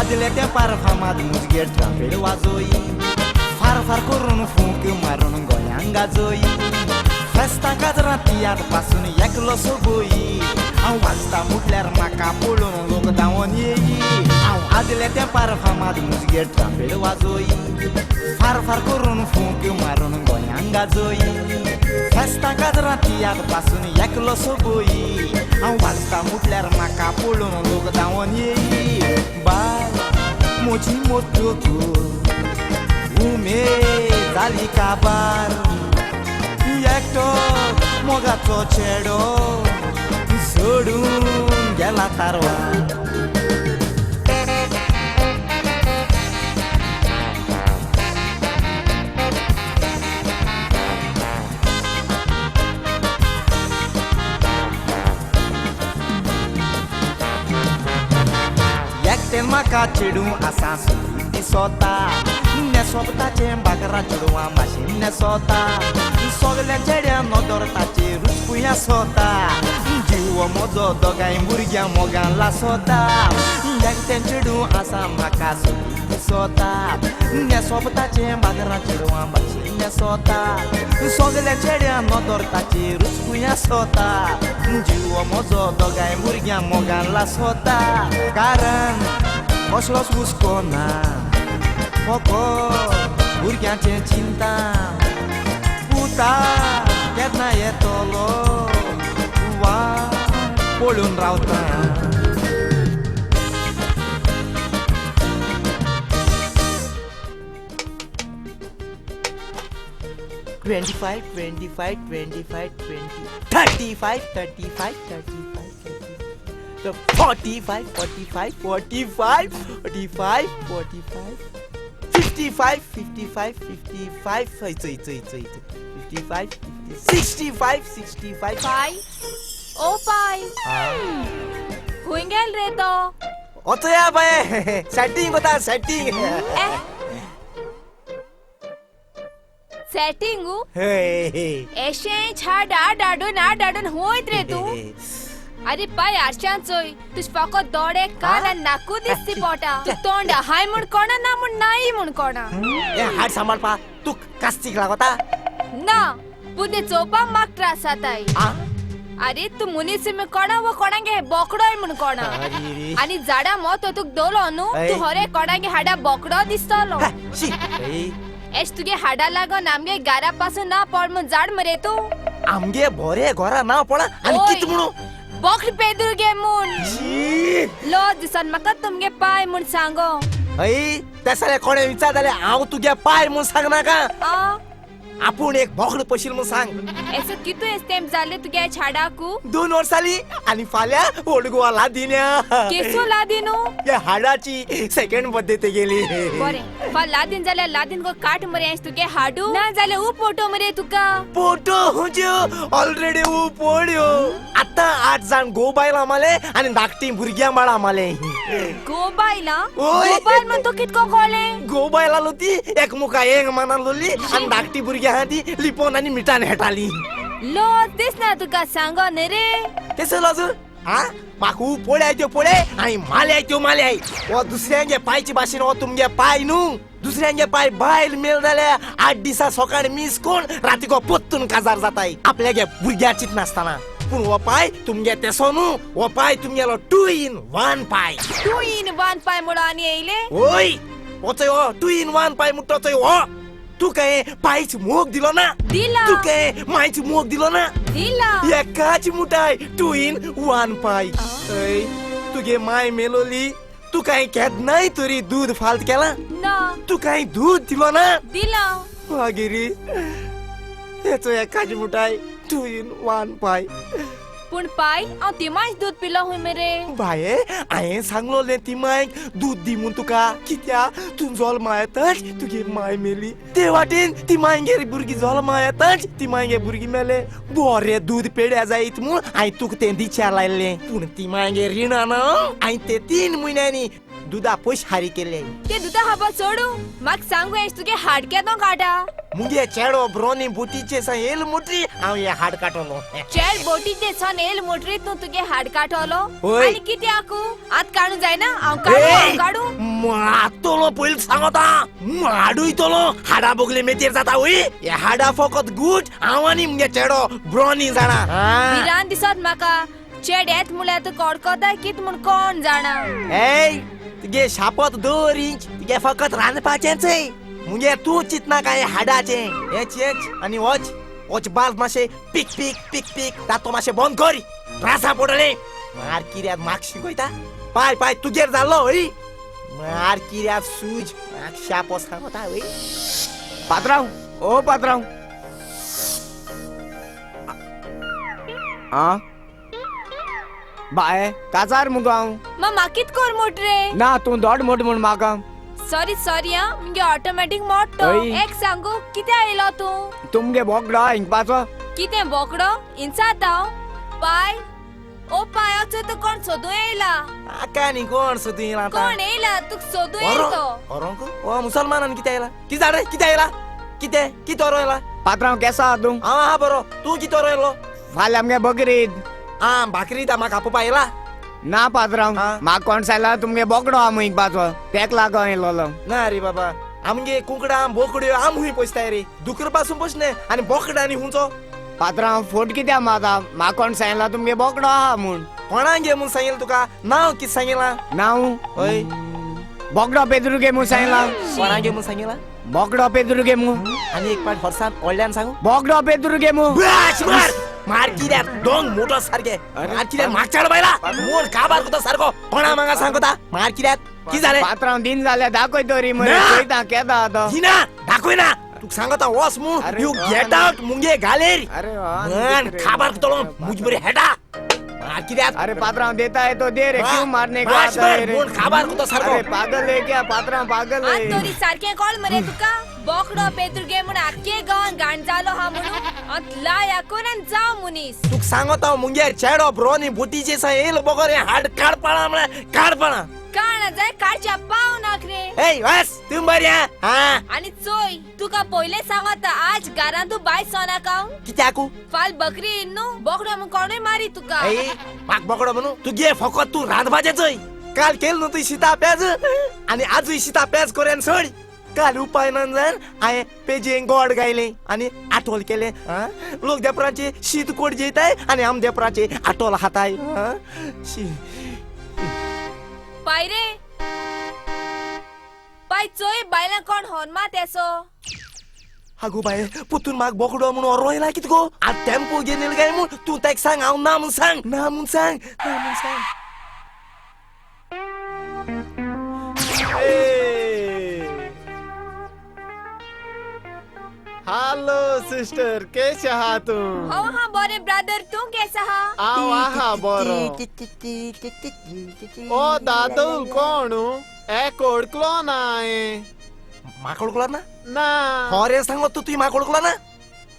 आदले तेंपार फामाद मुजगेर ट्रम्पेट वाजोई फार फार करून फूंक मारून गोंयांक गाजोई फेस्तां काजरां तियात्र पासून एकलो सोबोई हांव वाजता म्हटल्यार म्हाका पळोवन लोक धांवोन येई हांव आदले तेंपार फामाद मुजगेर ट्रम्पेट वाजोई फार फार करून फूंक मारून गोंयांक गाजोई फेस्तां काजरां तियात्र पासून एकलो सोबोई हांव वाजता म्हटल्यार म्हाका पळोवन लोक धांवोन येई बाय म्हजी मोटोकूर उमेद जाली काबार एकटो मोगाचो चेडो सोडून गेला तारवार. एकटेन म्हाका चेडूं आसा सुखी दिसोता नेसोपताचें बाकरा चेडवां भाशेन नेसोता सगल्या चेड्यां नदर ताचेरूच फुंय आसोता जीव म्हजो दोगांय भुरग्यां मोगान लासोता एकटें चेडूं आसा म्हाका सुखी दिसोता नेसोपताचें बाकरा चेडवां भाशेन नेसोता सगल्या चेड्यां नदर ताचेरूच फुंय आसोता जीव म्हजो दोगांय भुरग्यां मोगान लासोता कारण कसलोच हुस्को ना फकत भुरग्यांचें चिंता पुता केन्ना येतलो वाट पळोवन रावता. 25, 25, 25, 20, 35, 35, 35, 35, 45, 45, 45, 45, 45, 55, 55, 55, 55, 65, 65. पाय, ओ पाय, हुई गेल रे तो. ओतया बाय, सेटिंग बता सेटिंग. सेटिंग? एशे छाडा डाडून आ डाडून होयत रे तू. अरे पाय आरशान चोय तुझ फकत दोडे कान आनी नाकू दिसती पोटा तू तोंड हाय म्हूण कोणा ना म्हूण नाय म्हूण कोणा. हे हाड सांबाळपा तू कास्तीक लागता ना पुदे चोवपाक म्हाका त्रास जाताय. अरे तू मनीस म्हूण कोणा वो कोणागे बोकडोय म्हूण कोणा आनी झाडा मोतो तुका दोलो न्हू तू हरे कोणागे हाडा बोकडो दिसतलो. एश तुगे हाडा लागून आमगे घरा पासून ना पड म्हूण झाड मरे तू आमगे बोरे घरा ना पडा आनी कित म्हणू बोकड पेदूर गे म्हूण लज दिसन म्हाका तुमगे पाय म्हूण सांगो. हय तेसाले कोणे विचार जाल्यार हांव तुगे पाय म्हूण सांगनाका आपूण एक बोकड पशील म्हूण सांग. एसो कितू एस तेंप जाले तुगे हाडाकू? 2 वर्सां जाली आनी फाल्यां ओल्ड गोवा लादिन्या. केसो लादिनू? हे हाडाची सेकंड बर्थडे तेगेली. बरें फाल लादीन जाल्यार लादीन गो काट मरे एस तुगे हाडू ना जाल्यार ऊ फोटो मरे तुका. फोटो हुज्यो ऑलरेडी ऊ पड्यो. आतां 8 जाण गो बायलां माले आनी धाकटी भुरग्यां बाळां माले. गो बायलां? गो बायल म्हण तूं कितको कळ्ळें? गो बायलां लो ती एकमुखा एक मानान लोली आनी धाकटी भुरग्यां ती लिपोन आनी मिठान हेटाली. लज दिसना तुका सांगो न्ही रे? केसो लज? आ म्हाका ऊ पळय त्यो पळय आनी माल्याय त्यो माल्याय. हो दुसऱ्यांगे पायचे भाशेन हो तुमगे पाय न्हू. दुसऱ्यांगे पाय बायल मेल जाल्यार 8 दिसां सकाळी मीस कोण रातीको पोत्तून काजार जाताय आपल्यागे भुरग्या चिंतनासतना. पूण हो पाय तुमगे तेसो न्हू. हो पाय तुमगेलो 2 in 1 पाय. 2 in 1 पाय म्हणून आनी येयले? ओय होचय हो 2 in 1 पाय म्हणटा तोय हो. तुका पायच मोग दिलो ना? दिला. तुका मायच मोग दिलो ना? दिला. एकाच मुठाय 2 in 1 पाय. हय तुगे माय मेलोली तुका केन्नाय तरी दूद फाल्त केला? ना. तुका दूद दिलो ना? दिला. मागीर हेचो एकाच मुठाय 2 in 1 पाय. पूण पाय हांव तिमायच दूद पिलो हुंय मरे. बाये हांवें सांगलोलें तिमायक दूद दी म्हूण तुका. कित्याक तूं जल्मा येताच तुगे माय मेली ते वाटेन तिमायगेर भुरगीं जल्मा येताच तिमायगे भुरगीं मेले. बरें दूद पेड्या जायत म्हूण हांवें तुका तें दिच्या लायलें. पूण तिमायगेर रिणां ना हांवें तें 3 म्हयन्यांनी दुदा पयशे हारी केले. ते दुदा खावपा सोडू म्हाका सांगू हें तुगे हाड केदो काडा. मुगे चेडो ब्रोनी बोटीचे सान येल मोटरी हांव हे हाड काडटलो. चेड बोटीचे सान येल मोटरी तूं तुगे हाड काडटलो आनी कित्याक आत काडू जायना? हांव काडू काडू मारतलो पयलीं सांगता माडूयतलो. हाडा बोगले मेतेर जाता वय हे हाडा फकत गुट हांव आनी मुगे चेडो ब्रोनी जाणा. भिरांत दिसत म्हाका चेड येत म्हळ्यार तूं कडकताय कित म्हूण कोण जाणा. ए तुगे शापत 2 इंच तुगे फकत रांदपाचेंच. मुगे तूं चिंतना काय हाडाचें हेच हेच आनी वच वच बाल मातशें पीक पीक पीक पीक तातो मातशें बंद कर त्रासा पडले. मार किऱ्यात म्हाक शिकयता पाय पाय तुगेर जाल्लो हय मार किऱ्यात सूज म्हाक शापो सांगता हय. पात्रांव ओ पात्रांव आ बाय काजार मुगो हांव. मा माकीत कोर मोट रे. ना तूं दोड मोट म्हूण म्हाका. सॉरी सॉरी आ मुगे ऑटोमॅटीक मोडतो. एक सांगू कितें आयलो तूं? तुमगे बोकडो हिंगपाचो. कितें बोकडो इंचात हांव पाय ओ पायाचो तूं कोण सोदूं येयला? आका न्ही कोण सोदूं येयला? कोण येयला तुका सोदूं येयलो तो? ओरोंक ओ मुसलमानान कितें आयला? कितें जालें कितें आयला? कितें कितें ओरो येयला? पात्रांव केसो आहा तूं? हांव आहा बरो. तूं कितें ओरो येयलो? फाल्यां आमगे बकरीद. आ भाकरी म्हाका आपोवपा येयला? ना पात्रांव म्हाका कोण सांगला तुमगे बोकडो आहा म्हूण हिंगपाचो तेक लागो येयलोलो. ना रे बाबा आमगे कुंकडां बोकड्यो आम हुंय पोसताय रे दुकर पासून पोसने आनी बोकडांनी हुंचो. पात्रांव फोट कित्याक मारता? म्हाका कोण सांगला तुमगे बोकडो आहा म्हूण. कोणाक म्हूण सांगिल्लें तुका? नांव कितें सांगिलां? नांव हय बोकडो पेद्रू गे म्हूण सांगला. कोणाक म्हूण सांगिलां? बोकडो पेद्रू गे म्हूण. आनी एक पाट हॉर्सान व्हडल्यान सांगू बोकडो पेद्रू गे म्हूण. मार कित्याक दोन मोटो सारके मार कित्याक मागच्याळ बायला मोड काबार कोता सारको कोणा मागा सांगता मार कित्याक की जालें? पात्रांव दिन जाल्यार दाखय तरी मरे पळयता केदा आतां. दिना दाखय ना तुका सांगता वच म्हूण you get out मुगे घालेर मन काबार कोतलो मुज बरी हेडा मार कित्याक. अरे पात्रांव देता है तो दे रे क्यों मारने को आता है रे? मोड काबार कोता सारको. अरे पागल है क्या पात्रांव पागल है. आत तरी सारकें कोण मरे तुका? बोकडो पेद्रू गे म्हूण आख्खे गांवान गाण जालो हा म्हणून आत लाय आकून आनी जाव मनीस. तुका सांगता मुगे चेडो ब्रोनी बोटीचे सा येयलो बगर हें हाड काडपाणा म्हळ्यार काडपाणा. काडना जाय काडच्या पाव नाक रे. ए वस तूं बरी आहा. आनी चोय तुका पयलें सांगता आज घरांत तूं भायर सोनाका. कित्याकू? फाल बकरी येयन न्हू बोकडो म्हूण कोणूय मारी तुका. ए म्हाका बोकडो म्हणून तुगे फकत तूं रांदपाचें चोय. काल केल न्हू तुवें शिता पेज आनी आजूय शिता पेज कोरेन सोड. काल उपाय ना जावन हांवें पेजें गोड गायलें आनी आटोल केलें. लोक देपराचे शीत कोड जेयताय आनी आम देपराचे आटोल खाताय. पाय रे पाय चोय बायलां कोण होनमा तेसो. आगो बाये पुतून म्हाका बोकडो म्हूण ओरो येयला कितें गो? आतां टेम्पो घेवन येयला काय म्हूण तूं ताका सांग हांव ना म्हूण सांग ना म्हूण सांग ना म्हूण सांग. हॅलो सिस्टर कैसे हा तू? हो हा बरे ब्रदर तू कैसा हा? आव आहा बरो. ओ दादूल कोण? एक ओळखलो ना हांवें. म्हाका ओळखलो ना? ना. खरें सांगो तूं तुवें म्हाका ओळखलो ना?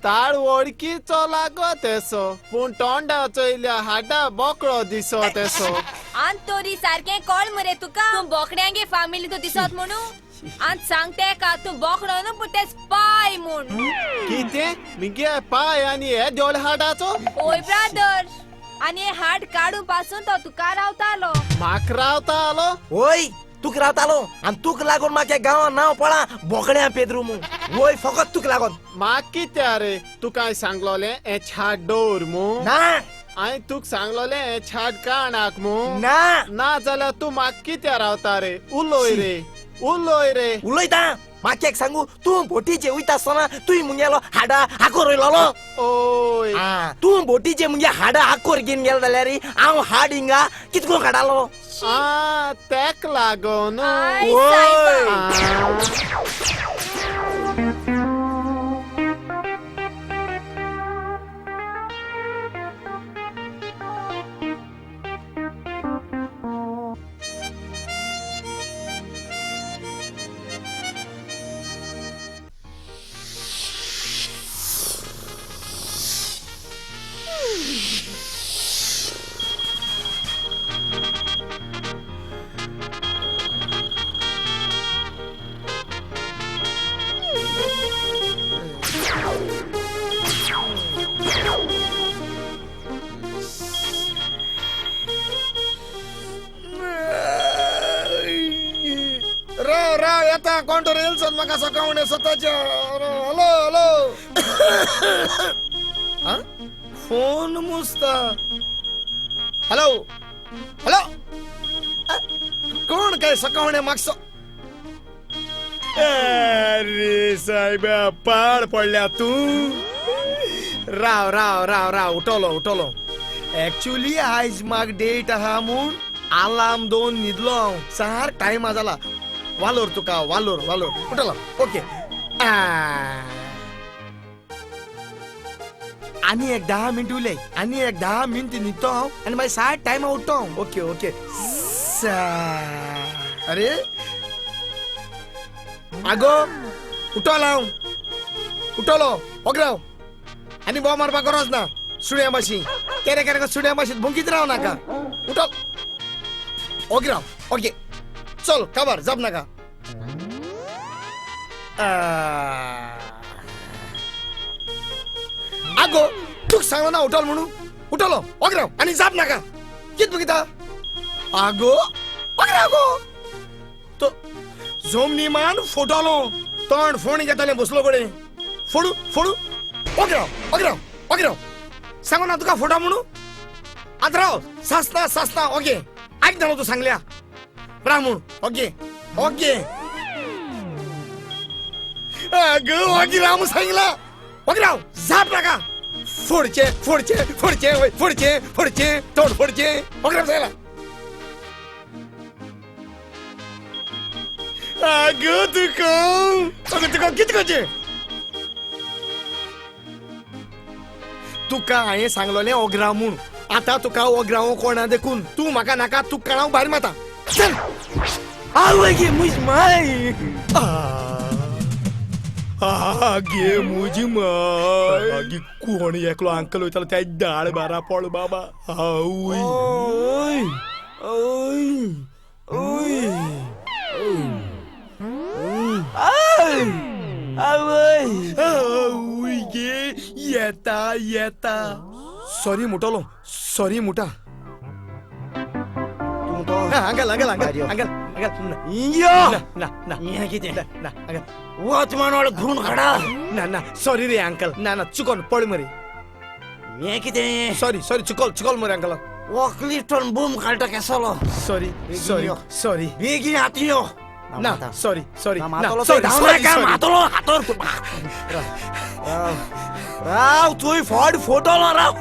ताळ वळखीचो लागो तेसो पूण तोंडा चोयल्या हाडा बोकडो दिसो तेसो. आन तोरी सारकें कोण मरे तुका? तूं बोकड्यांगे फामिली तूं दिसत म्हणून आनी सांगते का तूं बोकडो न्हू पूण तेच पाय म्हूण. कितें मिगे पाय आनी हे दोळ हाडाचो? ओय ब्रदर आनी हे हाड काडून पासून तो तुका रावतालो. म्हाका रावतालो? वय तुका रावतालो आनी तुका लागून म्हाका गांवां नांव पळा बोकड्यां पेद्रू म्हूण. वय फकत तुका लागून. म्हाका कित्या रे तुका सांगलोलें हें छाड दवर म्हूण? ना. हांवें तुका सांगलोलें हें छाड काणाक म्हूण? ना. ना जाल्यार तूं म्हाका कित्या रावता रे? उलोय रे उलोय रे. उलयता म्हाका एक सांगू तूं बोटीचे वयता आसतना तुवें मुगेलो हाडा आकोर वयलोलो. ओय तूं बोटीचे मुगे हाडा आकोर घेवन गेलो जाल्यार हांव हाड हिंगा कितको काडालो. आ तेक लागून. राव राव येता कोण तो रील्स म्हाका सकावणे स्वताच्या. हॅलो हॅलो फोन मुसता. हॅलो हॅलो कोण काय सकावणे मागसो. अरे साहेबा पाड पडल्या तूं. राव राव राव राव उठलो उठलो. ऍक्च्युली आयज म्हाक डेट आहा म्हूण आलार्म दोन न्हिदलो हांव. सार टायम जाला. वालोर तुका वालोर वालोर. उठलो ओके. आनी एक 10 मिनट उलय. आनी एक 10 मिनट न्हिदतो हांव आनी मागीर सात टायमा उठतो हांव. Okay okay. अरे आगो उठलो हांव उठलो. ओके राव आनी बोव मारपाक गरज ना. सुण्या भाशी केरे केरे सुण्या भाशेत भोंकीत राव नाका. उठो ओके राव ओके चल काबार जाप नाका. आगो तुका सांगलो ना उठल म्हणून. उठलो ओके राव आनी जाप नाका. कित बघिता आगो ओके राव गो तो जोमनी मान फोटलो तोंड फोण घेतलें बसलो कडेन फोडू फोडू. ओके राव ओके राव ओके राव सांगो ना तुका फोटो म्हणू. आतां राव सासना सासना ओके आयक जालो तूं सांगल्या राव म्हूण. ओके ओके अगं ओके राव म्हूण सांगला. ओके राव जाप नाका. फोडचे फोडचे फोडचे फोडचे फोडचे तोंड फोडचे. ओके राव सांगला. अगं तुका अगं तुका कितें करचें. तुका हांवें सांगलोलें ओग्राव म्हूण. आतां तुका ओग्राव कोणा देखून तूं म्हाका नाका. तुका काणाव भायर मारता. चल आवय गे म्हजी माय. आगे म्हजी माय. आगे कोण एकलो अंकल वयतालो त्या दाळ बारा पड बाबा. आवय ओय ओय आवय आवय गे येता येता. सॉरी मुटलो सॉरी मुटा. Uncle uncle uncle uncle uncle यो ना ना हे कितें ना अंकल वच मानोळ घुण काडा. ना ना सॉरी रे अंकल. ना ना चुकोन पळ मरे. हे कितें सॉरी सॉरी चुकोल चुकोल मरे अंकल. वकलिटन बूम काडटा केसलो. सॉरी सॉरी सॉरी बेगीन हाती यो. ना सॉरी सॉरी ना सॉरी मातलो हातोर राव तुय फोड फोटोलो राव.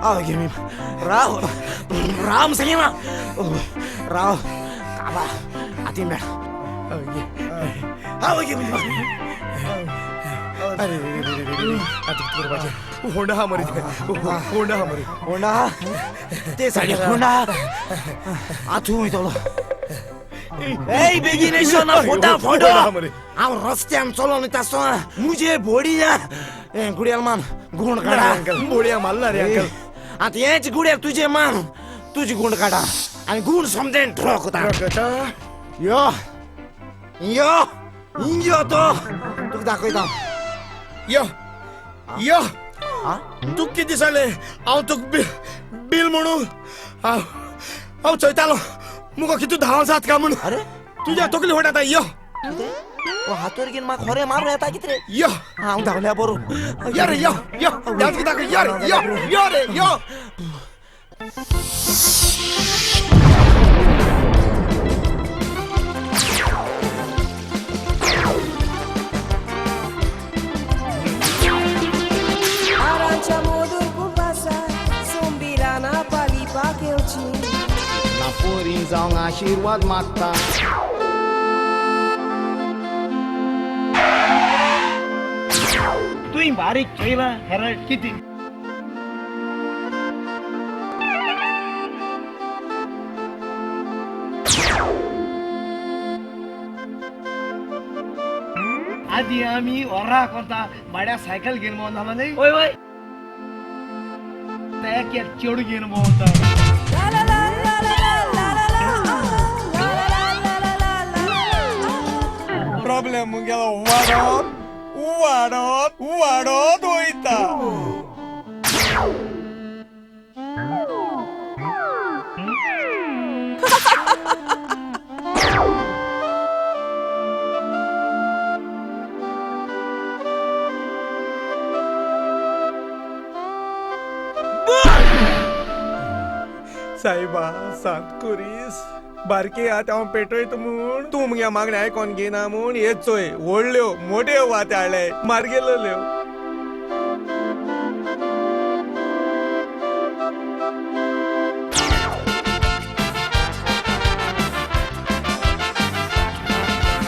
आव गे मी राव राम सांगिना राव काबा आती मेळ. आव गे मी. अरे आतां कितें करपाचें. होंडा हा मरे होंडा हा मरे होंडा ते साडी होंडा आतूं वयतलो. ए बेगीन येसो ना फोटो फोटो. हांव रस्त्यान चलोन वयता आसतना मुजे बोडी ए गुड्याल मान गुण काडा. बोडया मारला रे अंकल. आतां हेच गुड्याल तुजें मान तुजी गुण काडा आनी गुण समजेन ड्रॉ करता. यो यो यो तो तुका दाखयता. यो यो तुका कितें दिसलें हांव तुका बील म्हणून हांव हांव चोयतालो मुगो कितू धांव जात का म्हूण. अरे तुज्या तकली फोड आतां. यो हातोर घेवन म्हाका खरें मारूं येता कितें रे. यो हांव धांवल्या बरो. यो रे यो यो धांव कित्याक. यो रे यो यो रे यो. जावंक आशिर्वाद मागता. तुवें बारीक चोयलां हेराल्ड कितें. आदी आमी वराक वता भाड्या सायकल घेवन भोंवता न्हय. वय वय एक एक चेडूं घेवन भोंवता. प्रॉब्लेम मुगेलो वाडत वाडत वाडत वयता. साहेबा सांत कुरीस बारके आत हांव पेटयत म्हूण तूं मुगे मागणें आयकोन घेयना म्हूण हे चोय व्हडल्यो मोट्यो वाती हाडले मार्गेलोल्यो.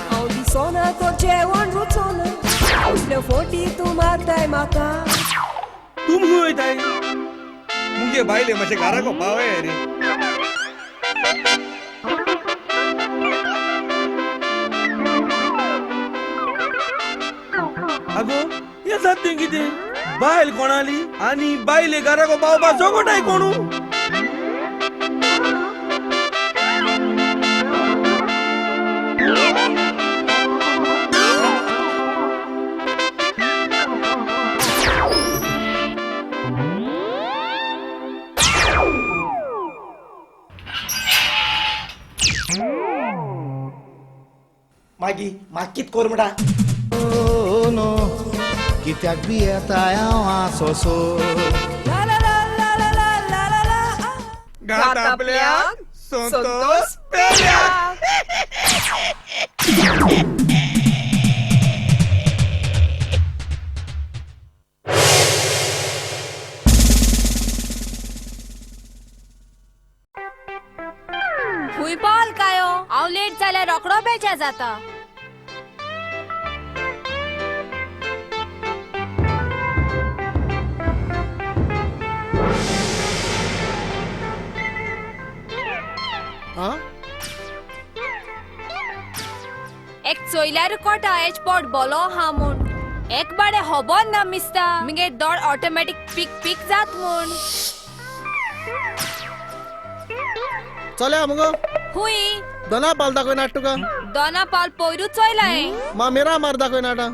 हांव दिसोना तो जेवण रुचोना कसल्यो फोटी तूं मारताय म्हाका. तूं खंय वयताय? मुगे बायले मातशें घराको पावय रे. आगो हें जाता तें कितें? बायल कोणाली आनी बायले घराको पावपा जोगोटाय कोणू? मागीर म्हाका कित कोर म्हणटा? नो कित्याक भियेताय हांव आसोसो. घात आपल्याक संतोष पेल्याक. खूंय पावल काय हो? हांव लेट जाल्यार रोकडो बेजार जाता. एक चोयल्यार कोटा एच पोट बोलो हा म्हूण एक बाडे होबोन ना मिसता मिगे दोड ऑटोमॅटीक पीक पीक जात म्हूण. चल्या मुगो हुई दोना पाल दाखय नाट तुका. दोना पाल पयरूच चोयलाय. मा मिरा मार दाखय नाटा.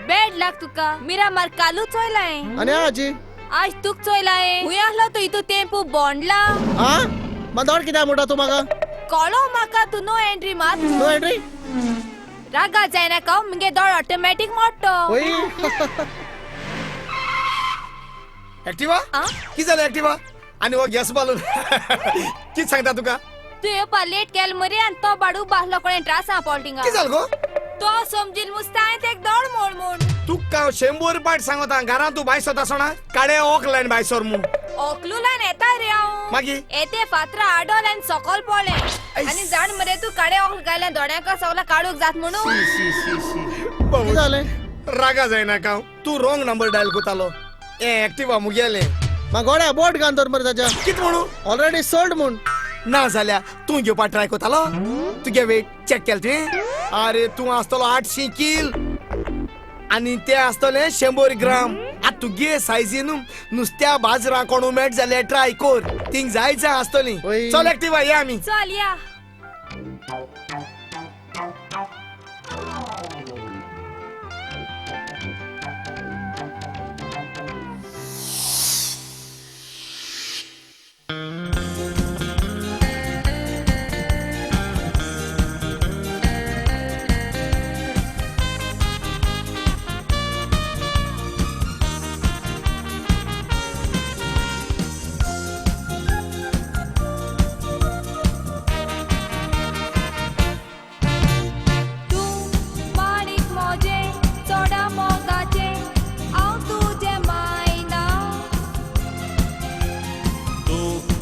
बेड लाग तुका मिरा मार कालू चोयलाय. आनी आजी आज तुक चोयलाय. हुई आहलो तू इतू तेंपू बोंडला. आ मा दोड कित्याक म्हणटा तूं म्हाका? कळो म्हाका तूं नो एंट्री मात. नो एंट्री रागा जायना का मुगे दोड ऑटोमॅटीक मोडटो. एक्टिवा की जालें एक्टिवा? आनी हो गॅस बालून कित सांगता तुका? तूं येवपा लेट केल मरे आनी तो बाडू बासलो कोणें त्रास पोल्टिंगा. कित जालें गो? तो समजील मुस्ता तेक दोड मोड म्हूण. तुका हांव 100 पाट सांगता घरांत तूं बायसोत आसना काडे ओकलायन बायसोर म्हूण. ओकलू लायन येता रे हांव. मागीर येते फातरा आडोल आनी सकल पडलें आनी जाण मरे तूं काडे ओकल घायल्यान दोड्यांक सगळें काडूंक जात म्हणून. कितें जालें? रागा जायना हांव तूं रोंग नंबर डायल करतालो. हें एक्टिवा मुगेलें. मा गोड्या बोट घाल तर मरे ताच्या. कित म्हणून? ऑलरेडी सोल्ड म्हूण. ना जाल्यार तूं घेवपा ट्राय करतालो? तुगे वेट चॅक केलें तुवें? आरे तूं आसतलो 800 कील आनी ते आसतले 100 ग्राम. आतां तुगे सायजीन नुस्त्या बाजरा कोण मेट जाल्यार ट्राय कोर थिंग जाय जाय आसतली. चल एक्टिवा या आमी. चल या.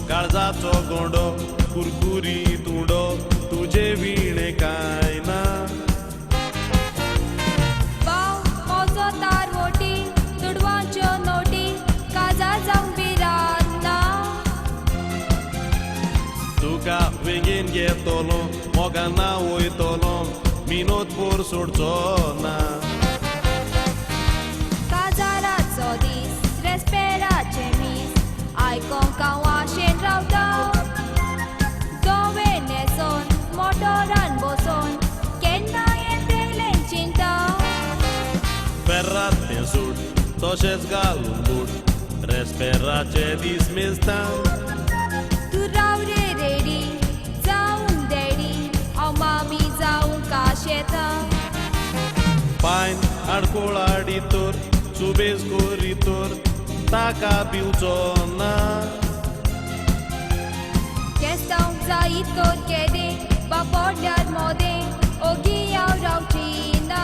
काळजाचो गोंडो कुरकुरी तुंडो तुजे विणे कांय ना. बाव म्हजो तारवोटी दुडवांच्यो नोटी काजार जावंक बिरात ना. तुका वेंगेन घेतलो मोगान ना वयतलो मिनोत पोर सोडचो ना. काजाराचो दीस रेस्पेराचें मीस आयकोंक हांव आशेन रावता. दोवे न्हेसोन मोटोरान बसोन केन्ना येतलें चिंता. पेर्रात तें सूट तशेंच घालून बूट रेस्पेराचे दीस मेजता. तूं राव रे रेडी जावंक डॅडी हांव मामी जावंक आशेता. पायन आडकोळाडी तर सुबेज कोरी तर ताका भिवचो ना. आसा इतोर केदे बापोडल्यार मोदे ओगी हांव रावची ना.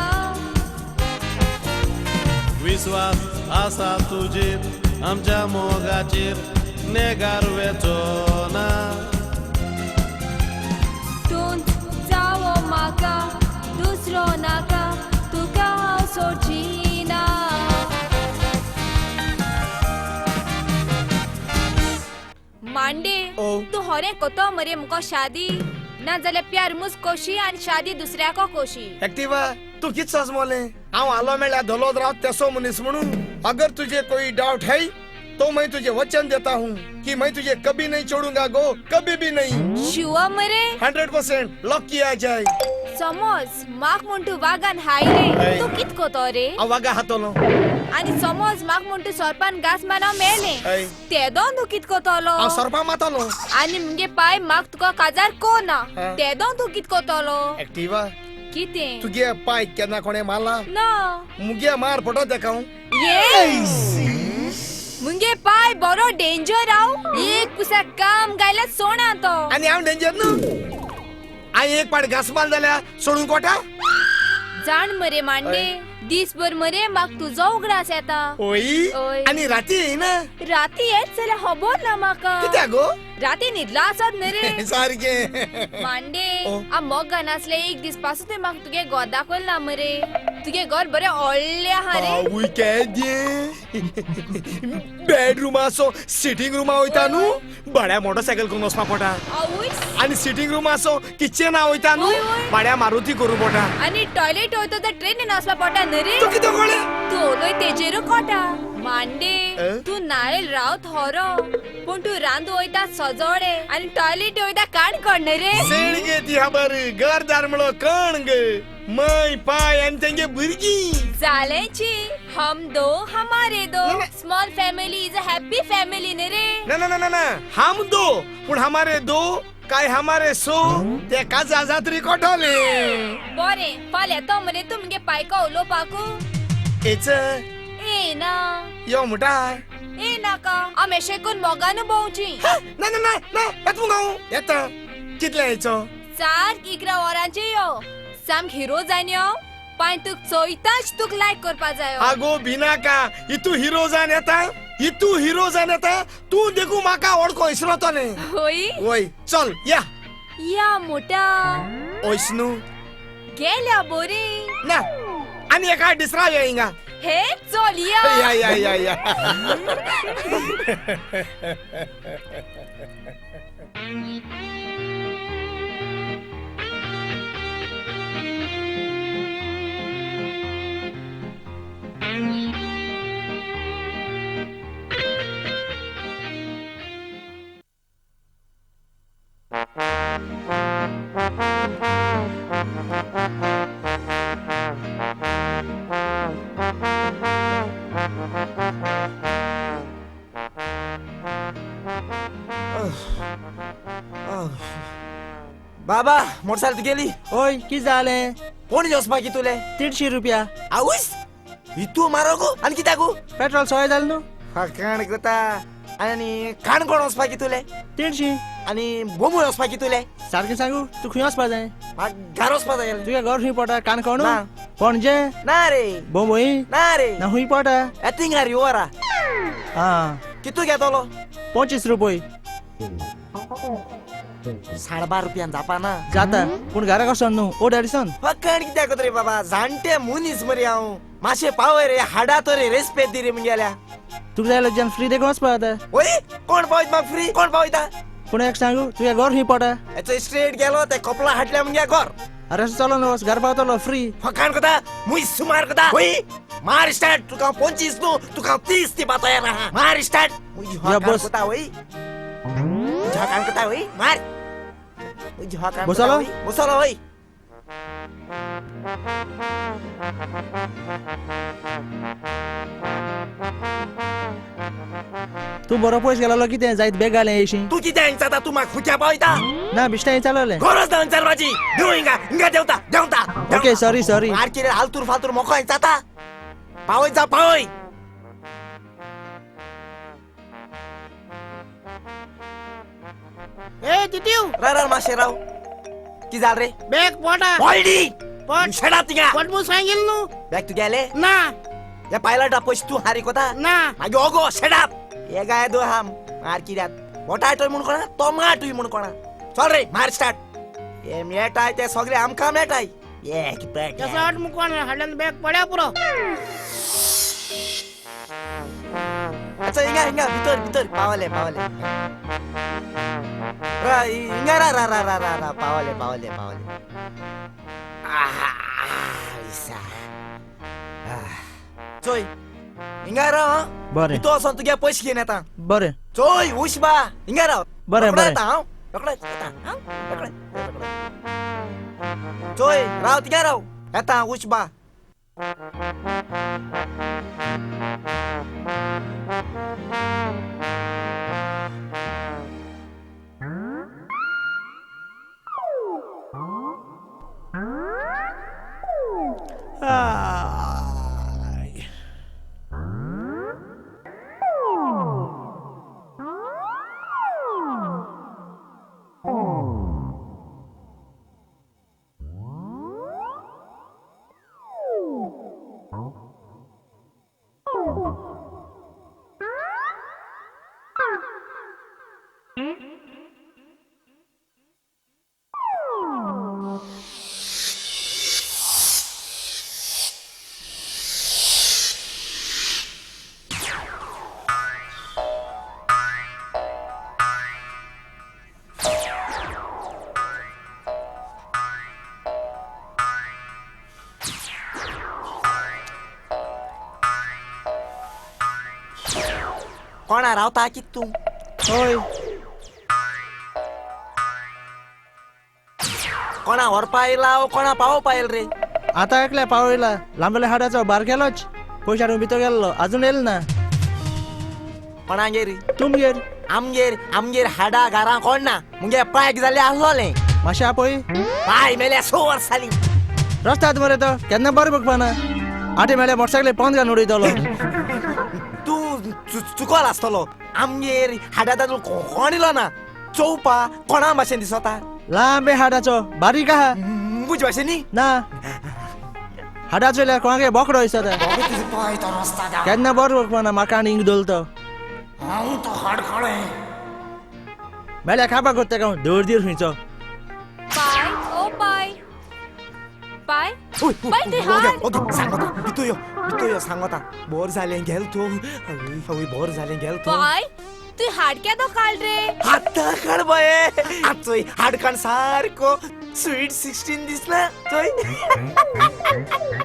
विश्वास आसा तुजेर आमच्या मोगाचेर नेगार वेचो ना. तूंच जावो म्हाका दुसरो नाका तुका हांव सोडची ना. मांडे तूं होरें कोतो मरे मुको शादी ना जाल्यार प्यार मुज कोशी आनी शादी दुसऱ्याको कोशी. एक्टिवा तू कित सजमोले हांव आलो मेळ्ळ्यार धलोद राव तेसो मनीस म्हणून. अगर तुझे कोई डाउट है तो मैं तुझे वचन देता हूँ कि मैं तुझे कभी नहीं छोड़ूंगा गो, कभी भी नहीं. शिवा मरे 100% लॉक किया जाए. समज माक म्हण तूं वागान हाय रे तूं कित कोतो रे? हांव वागा हातलो. आनी समज माक म्हण तूं सोरपान घास मारना मेलें तेदों तूं कित कोतलो? हांव सोरपा मारतलो. आनी मुगे पाय माक तुका काजार को ना तेदों तूं कित कोतलो? एक्टिवा कितें तुगे पाय केन्ना कोणें मारला ना? मुगे मार पडो तेका हांव. मुगे पाय बरो डेंजर हांव एक पुसा काम गायल्यार सोणा तो. आनी हांव डेंजर न्हू? हांवें एक पाट घास मार जाल्यार सोडून कोटा? जाण मरे मांडे दीसभर मरे म्हाका तुजो उगडास येता. ओय आनी राती येयना? राती येत जाल्यार खबर ना म्हाका. कित्याक गो? राती न्हिदला आसत न्ही रे. सारकें. मांडे हांव मोगान आसलें एक दीस पासून म्हाका तुगे घर दाखयलें ना मरे. तुगे घर बरें व्हडलें आहा रे. आवय केदें बेडरूम आसो सिटींग रुमा वयता न्हू बड्या मोटरसायकल करून वचपा पडटा. आनी सिटींग रूम आसो किचना वयता न्हू बड्या मारुती करूं पडटा. आनी टॉयलेट वयता तर ट्रेनीन वचपा पडटा न्ही रे. तूं कितें कळ्ळें? तूं उलय तेजेरू कोटा. मांडे तूं नायल रावत होरो पूण तूं रांदू वयता सजोडे आनी टॉयलेट वयता काणकोण न्ही रे. सेण गे ती खबर घरदार म्हणलो कण गे my पाय आनी तेंगे भुरगीं. जालेंची हम दो हमारे दो small family is a happy family न्ही रे. ना ना ना ना हम दो पूण हमारे दो काय हमारे सो ते काजा जात्री कोटोले. बरें फाल्यां येतो मरे तूं मुगे पायका उलोवपाकू? येच ए ना यो म्हणटा ए नाका हांव एशें करून मोगानू भोंवची. ना ना ना येता मुगो हांव येता. कितले येचो? 4-11 वरांचेर यो. सामक हिरो जायन यो पांय तुक चोयताच तुक लायक करपा जायो. आगो भिनाका इतू हिरो जावन येता इतू हिरो जावन येता तूं देखू म्हाका वळखो इसरतलें. होय होय चल या या मोटा ओयस न्हू गेल्या बोरी ना आनी एका डिसरा यो हिंगा. हे चल या या या या या. बाबा मोटरसायकल तुगेली? ओय कितें जालें? कोण वचपाक तुले? 300 रुपया. आवूस इतू म्हारग आनी कित्याक? पेट्रोल सोय जालें न्हू. फकाण करता. आनी काणकोण वचपाक तुले? 300. आनी बोंबय वचपाक तुले? सारकें सांगू तूं खंय वचपा जाय? म्हाका घर वचपा जाय. तुगे घर खंय पडटा? काणकोण? पणजे? ना रे. बोंबय? ना रे. ना खंय पडटा? येता रे वरा. आं कितू घेतलो? 25 रुपये. 12.5 रुपयान जापा ना? जाता पूण घरा वचोन न्हू ओड हाडिसन. फकाण कित्याक रे बाबा जाणटे मनीस मरे हांव मातशें पावय रे हाडा तर रे रेस्पेद दी रे मुगेल्या. तुका जाय जाल्यार फ्री देखून वचपा जाता. वय कोण पावयता म्हाका फ्री? कोण पावयता? पूण एक सांगू तुगे घर खंय पडटा? हेचो स्ट्रेट गेलो ते कपला हाडल्या मुगे घर. अरे अशें चलोन वच घर पावतलो फ्री. फकाण करता मुय सुमार करता. वय मार स्टार्ट तुका 25 न्हू तुका 30 दिवपा तयार आहा. मार स्टार्ट. बस वय झकान करता वय मार झकान. बसलो बसलो वय. तूं बरो पयस गेलो कितें जायत बेग घालें येशी. तूं कितें हिंगचाता? तूं म्हाका खुट्या पावयता? ना बिश्टां चालवलें. गरज ना हिंगचारपाची. देंव हिंगा हिंगा देंवता देंवता. Okay sorry sorry. मार कितें आलतूर फालतूर मोको हिंगचाता. पावय जा पावय. ए तितीव राव मातशें राव. की जाल रे? बॅग पोटा ऑलरेडी पोट शेडा तिंगा पोट मु सांगेल न्हू. बॅग तुगेले ना. हे पायलटा पयशे तूं हारी कोता ना. मागीर ओगो शेडाप हे गाय दो हाम मार कित्याक बोटाटोय म्हूण कोणा तोमाटूय म्हूण कोणा. चल रे मार स्टार्ट. हे मेळटाय ते सगळे आमकां मेळटाय. एक बॅग आठ मुकोण हाडल्यान बॅग पड्या पुरो. अच्छा हिंगा हिंगा भितर भितर पावले पावले. रा हिंगा रा रा रा रा रा रा पावले पावले पावले. चोय हिंगा राव. बरें तूं वचोन तुगे पयशे घेवन येता. बरें चोय उश बा हिंगा राव. बरें बरें हांव रोखडें येता. हांव रोखडें. चोय राव तिगा राव येता उश बा. कोणा रावता कित तूं? हय. कोणा व्हरपा येयला वो कोणा पावोवपा येयला रे? आतां एकल्या पावयला. लांबेल्या हाडाचो बार केलोच पयशे हाडून भितर गेल्लो अजून येयलो ना. कोणागेर? तुमगेर. आमगेर आमगेर हाडा घरां कोण ना. मुगे पायक जाल्ले आसलोलें. मातशें आपय. पाय मेल्या 6 वर्सां जालीं. रस्त्यात मरे तो केन्ना बरें बघपा ना. आटे मेल्या मोटरसायकली पोंद घालून उडयतलो. तूं चुकोल आसतलो. आमगेर हाडा तातूंत कोण इलो ना. चोवपा कोणा भाशेन दिसता? लांबे हाडाचो बारीक आहा. म्हजे भाशेन न्ही? ना. हाडाचो येयल्यार कोणागे बोकडो दिसता. केन्ना बरो बघपा ना. म्हाका आनी हिंग दवरतो. हांव तो हाड काळें मेल्या खावपाक करता हांव दळदीर खंयचो. पाय ओ पाय पाय पाय ते हाड. सांगता भितर यो भितर यो सांगता. बोर जालें गेल तूं. हय बोर जालें गेल तूं. पाय तूं हाड केदो काड रे? आतां काड बाये. आतां हाड काड सारको स्वीट 16 दिसना चोय.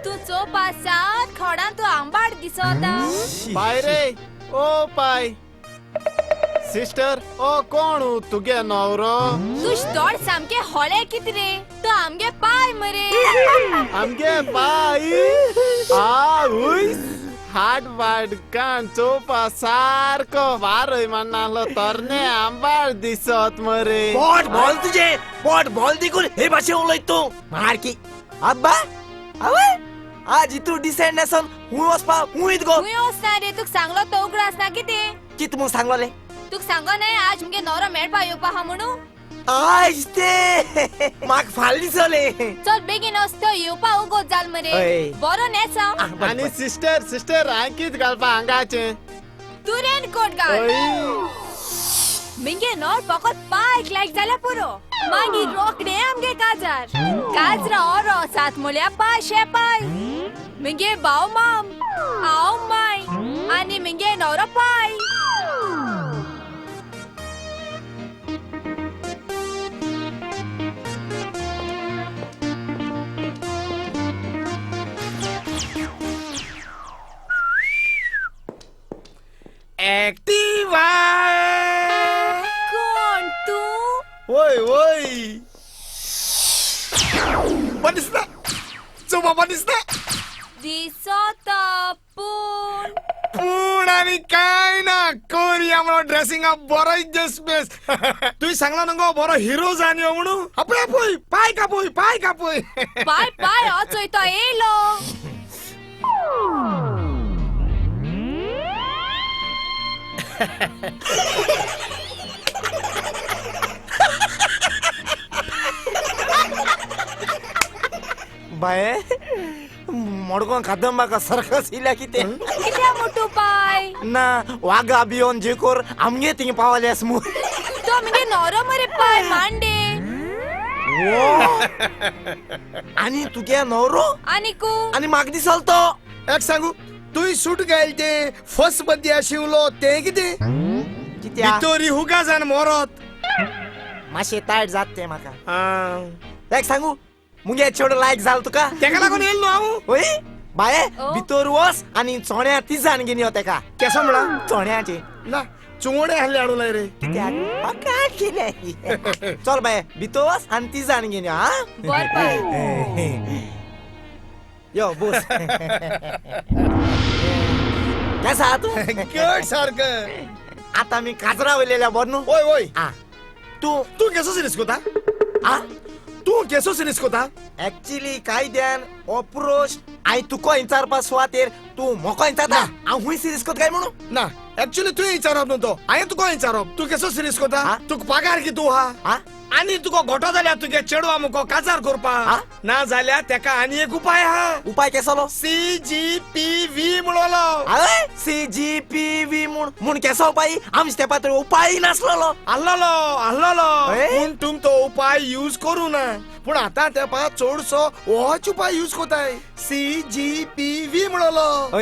तूं चोवपा सात खोडान तूं आंबाड दिसता. पाय रे ओ पाय. सिस्टर ओ कोण तुगे नवरो? तुज तोंड सामके होळे कित रे? तो आमगे पाय मरे. आमगे पाय? आ उय हाड वाड कान चोवपा सारको वारय मान्नालो तरणे आंबाड दिसत मरे. पोट बोल तुजे पोट बोल दिकून हे भाशेन उलयत तूं. मार की आब्बा आवय आज तूं डिसेंट नासून हुंय वचपा हुंयत गो. हुंय वचना रे. तुका सांगलो तो उगडास ना कितें? कित म्हूण सांगलोलें? तुका सांगो न्हय आज मुगे नवरो मेळपा येवपा आहा म्हणून? आयज ते म्हाका फाल्यां दिसलें. चल बेगीन वच तो येवपा उगोत जाल मरे. बरो न्हेस हांव. आनी सिस्टर सिस्टर हांवें कितें घालपा हांगाचें? तूं रेनकोट घाल. मिगे नवर फकत पायक लायक जाल्यार पुरो. मागीर रोखडें आमगे काजार काजरा ओरो सात म्हळ्यार पाय शेपाय. मिगे भाव माम हांव माय आनी मिगे नवरो पाय. एक्टिवा. कोण तूं? वय वय पण दिसना चोवपा पण दिसना. दिसता पूण पूण आनी कांय ना. कोरिया म्हणून ड्रेसिंगा बरो जस बेस. तुवें सांगला न्हू गो बरो हिरो जावन यो म्हणून. आपय आपय पाय कापूय पाय कापूय. पाय पाय हो चोय तो येयलो. बाये मडगांव कादंबाका सर्कस इल्या कितें कित्या मोटू पाय ना वागा बियोन जेकोर आमगे थिंग पावल्यास मू तो मगे नोरो मरे पाय मांडे आनी तुगे नवरो आनी कू आनी म्हाका दिसल तो एक सांगू तुय सूट घायल ते फर्स्ट बद्दी शिवलो ते कितें भितोरी हुगा जान मोरत मातशें तायट जात तें म्हाका एक सांगू मुगे चेडो लायक जाल तुका तेका लागून येयलो न्हू हांव ओय बाये भितर वच आनी चोण्या तिजान घेवन यो तेका केसो म्हणा चोण्याचे ना चोणे आहले हाडूं लाय रे कित्याक म्हाका केलें चल बाये भितर वच आनी तिजान घेवन यो आं बर बाय यो बोस केसो आहा तूं गट सारकें आतां आमी काजरा वयलेल्या बरो न्हू ओय ओय तूं तूं केसो सिरीस कोता आ तूं केसो सिरीस कोता एक्चुअली कायद्यान हो पुरोश हांवें तुका विचारपा सुवातेर तूं म्हाका विचारता हांव खूंय सिरीस कोता काय म्हणून ना एक्चुअली तुवें विचारप न्हू तो हांवें तुका विचारप तूं केसो सिरीस कोता तुका पगार कितू आहा आनी तुका घोटो जाल्यार तुगे चेडवा मुको काजार करपा ना जाल्यार तेका आनी एक उपाय आहा उपाय केसलो सी जी पी व्ही म्हणलो सी जी पी व्ही म्हूण म्हूण केसो उपाय आमच्या तेंपार तर उपाय नासलेलो आहलोलो आहलोलो पूण तुम तो उपाय यूज करूं ना पूण आतां तेंपार चडसो होच उपाय यूज कोताय सी जी पी व्ही म्हणलो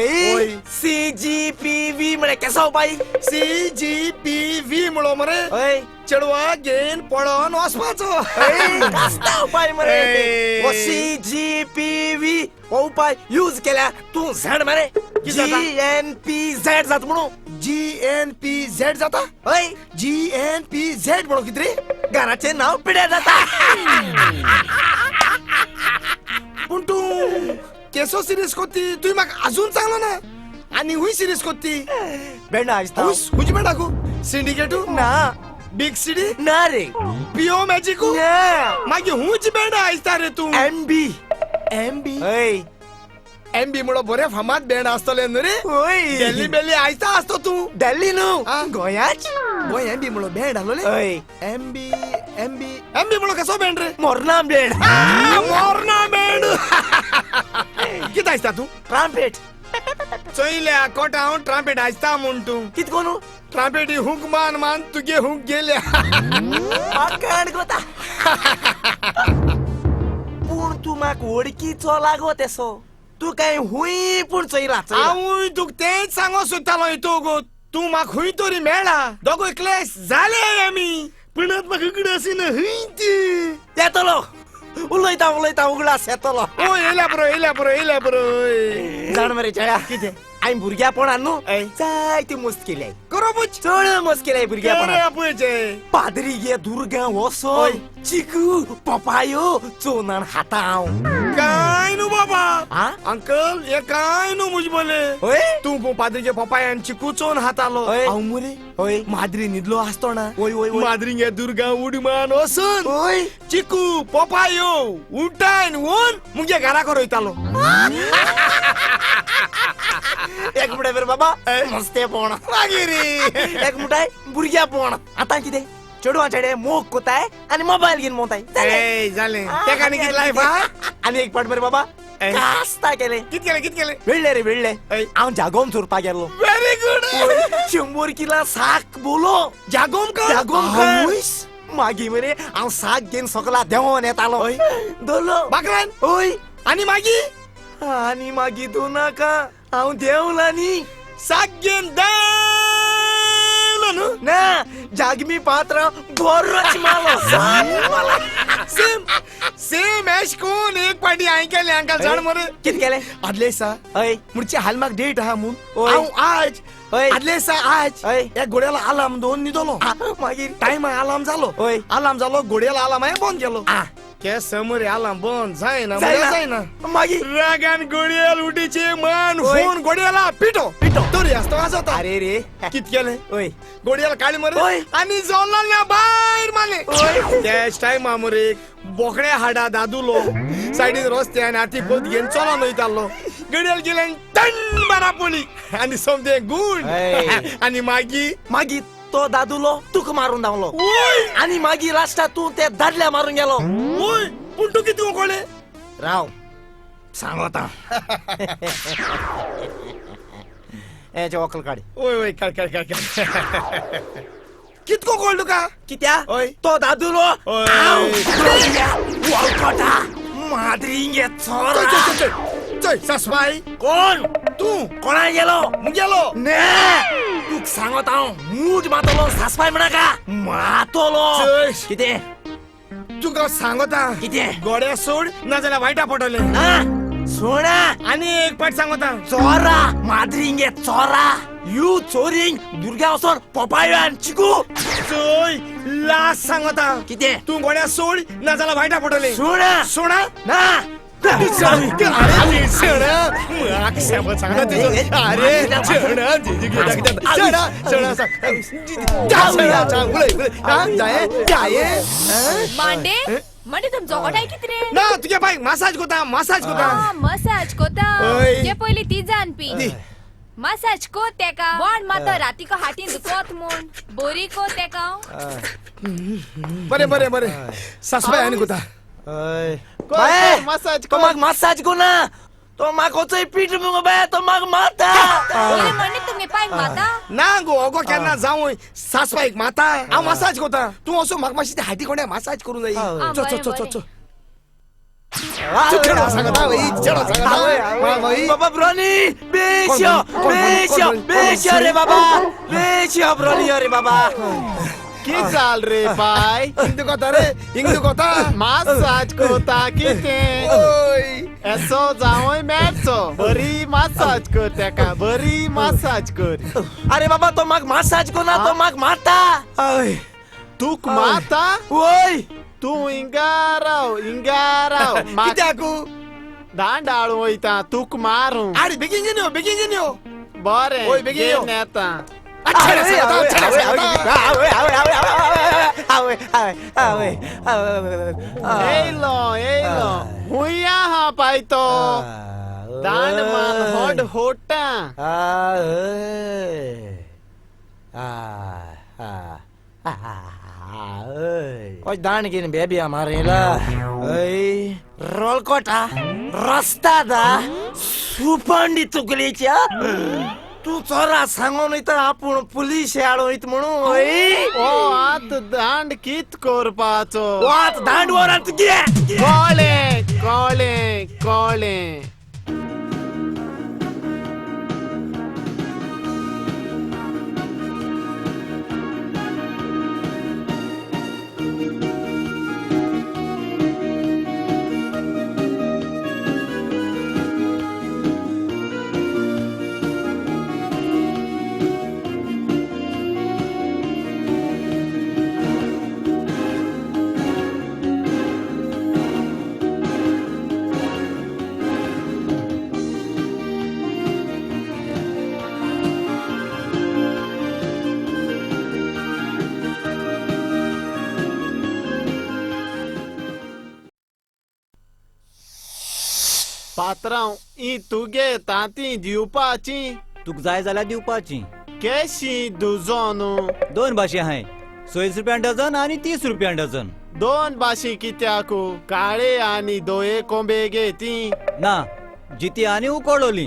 सी जी पी व्ही म्हळ्यार केसो उपाय सी जी पी व्ही म्हणलो मरे चेडवा घेवन पळोवन वचपाचो कसलो उपाय मरे हो सी जी पी व्ही हो उपाय यूज केल्यार तूं झेड मरे जी एन पी झेड जाता म्हणून जी एन पी झेड जाता हय जी एन पी झेड म्हणून कितें रे घराचें नांव पिड्यार जाता पूण तूं केसो सिरीस कोत्ती तुवें म्हाका आजून सांगलो ना आनी खूंय सिरीस कोत्ती बेंडा आसता खुंयची बेंडाकू सिंडिकेटू ना बिग सिटी ना रे पिओ मॅजिकू ना मागीर खूंयची बेंडा आयता रे तूं एम बी एम बी हय एम बी म्हणो बरें फामाद बँड आसतलें न्हू रे हय दिल्ली बेल्ली आयता आसतो तूं दिल्ली न्हू गोंयाच गोंय एम बी म्हणो बँड आहलोले हय M B M B M B म्हणो कसो बँड रे मोरना बँड मोरना बँड कितें आयता तूं ट्राम्पेट चोयल्या कोटा हांव ट्राम्पेट आयता म्हूण तूं कितें कोनू ट्राम्पेटी हुंक मान मान तुगे हुंक गेल्या आकाण कोता पूण तूं म्हाका वळखीचो लागो तेसो तूं काय हुंय पूण चोयला हांवूय तुका तेंच सांगो सोदतालो हितूक तूं म्हाका खूंय तरी मेळ्ळा दोगूय क्लॅश जाले आमी पूण आतां म्हाका उगडास येना हूंय ती येतलो उलयता उलयता उगडास येतलो ओ येयल्या बरो येयल्या बरो येयल्या बरो जाण मरे चेड्या कितें हांवें भुरग्यापणान न्हू जायती मस्त केल्याय करपूच चड मस्त केल्याय भुरग्यापणान पाद्री गे दुर्गा वोसोन चिकू पपायो चोनान खाता हांव काय न्हू बाबा अंकल हे काय न्हू मुज बोले तूं पाद्री गे पपाय आनी चिकू चोन हातालो हांव मुरे हय माद्री न्हिदलो आसतो ना वय वय माद्री गे दुर्गा उडी मान वसून हय चिकू पपायो उठान वोन मुगे घरा करयतालो एक मुठाय बरे बाबा मस्ते पोण मागीर एक मुठाय भुरग्या पोण आतां कितें चेडवा चेडे मोग कोताय आनी मोबायल घेवन मोताय जालें तेका आनी कितें लायफ आनी एक पाट मरे बाबा कास्ता केलें कितें केलें कितें केलें वेळ्ळे रे वेळ्ळे हांव जागोम चोरपाक गेल्लो व्हेरी गुड 100 किला साक बोलो जागोम जागोम मागीर मरे हांव साक घेवन सकला देंवोन येतालो धरलो बाकरान हय आनी मागीर आनी मागीर तूं नाका हांव देंवला न्ही साक घेवन देंवलो न्हू ना जागमी पात्र बरोच मालो सेम सेम एश कोण एक पाटी हांवें केलें अंकल जाण मरे कितें केलें आदले दिसा हय म्हणचे हाल म्हाका डेट आहा म्हूण हांव आज हय आदले दिसा आज हय ह्या घोड्याला आलार्म दवरून न्हिदलो मागीर टायम आलार्म जालो हय आलार्म जालो घोड्याला आलार्म हांवें बंद केलो केस समोर आलार्म बंद जायना जायना मागीर रागान घोड्याल उठीचे मान फोन घोड्याला पिटो पिटो तरी आसतो वाजोता अरे रे कित केलें हय घोड्याला काळी मरे आनी जोल्ला भायर मारले त्याच टायमा मरे बोकड्या हाडा दादुलो सायडीन रस्त्यान हाती पोत घेवन चलोन वयतालो घडियल गेल्यान टण बारा पोली आनी सोमतें गूण आनी मागीर मागीर तो दादुलो तुका मारून धांवलो आनी मागीर लास्टा तूं ते दादल्या मारून गेलो पूण तूं कितें कळ्ळें राव सांगता. ए वकल काड. ओय ओय काड काड काड. कितको कोळ तुका? कित्या? तो दादुलो वळखता माद्रिंगे चोरा. चल सासबाई. कोण तू? कोणा गेलो? मुगेलो ने तुक सांगत हांव मूज मातलो सासबाई म्हणाका मातलो. कितें तुका सांगता? कितें? गोड्या सोड ना जाल्यार वायटा पडटले. सोडा. आनी एक पाट सांगता. चोरा माद्रिंगे चोरा you चोरिंग दुर्गा वचोन पोपायो आनी चिकू. चोय लास्ट सांगता. कितें? तू गोड्या सोड ना जाल्यार वायटा पडटले. सोडा. सोडा ना. अरे सोडा अरे मांडे मांडे तुमचो कोटाय कितें रे? ना तुगे बायक मसाज कोता. मसाज कोता. मसाज कोता. ते पयली ती जाणपी मसाज को तेका वाण माता रातीको हातीन दुखत म्हूण बोरी को तेका. बरें बरें बरें सासबाय आनी कोता. मसाज तो म्हाका मसाज कोना. तो म्हाका वचय पीठ मुगो बाय. तो म्हाका मारता. म्हणणे तुमी पायक मारता ना गो. अगो केन्ना जावं सासबायक मारता. हांव मसाज कोता. तूं वचून म्हाका मातशी हाती कोण्याक मसाज करूं जाय. चो चो चो चो बाबा ब्रोनी बेश्यो बेश्यो बेश्यो रे बाबा बेश्यो ब्रोनी रे बाबा. की चाल रे बाय? हिंदू कोता रे हिंदू कोता. मसाज कोता कितें? एसो जावंय मेळचो. बरी मसाज कर तेका. बरी मसाज कर. अरे बाबा तो म्हाका मसाज कोना. तो म्हाका मारता. तुक मारता? वय. तूं हिंगा राव हिंगा राव. कित्याक? दांडाळ वयता तुक मारूं. अरे बेगीन यो बेगीन यो. बरें बेगीन येता. येयलो येयलो हुंय आहा पाय तो दांड मान होड होटा. ओय दांड घेन बेबी मारेला. रोलकोटा रस्ता दा सुपंडी तुकलीच्या. तू चोरा सांगून वयता आपूण पुलीस हाडून वयता म्हणून. ओ आत दांड कित करपाचो? आत दांड वर आनी तुगे. कळ्ळें कळ्ळें कळ्ळें. पात्रांव ही तुगे तांती दिवपाची. तुका जाय जाल्यार दिवपाची. केशी डझन? दोन भाशी आहाय. 26 रुपया डझन आनी 30 रुपया डझन. दोन भाशी कित्याक? काळे आनी दोये कोंबे गे ती ना जिती आनी उकडोली.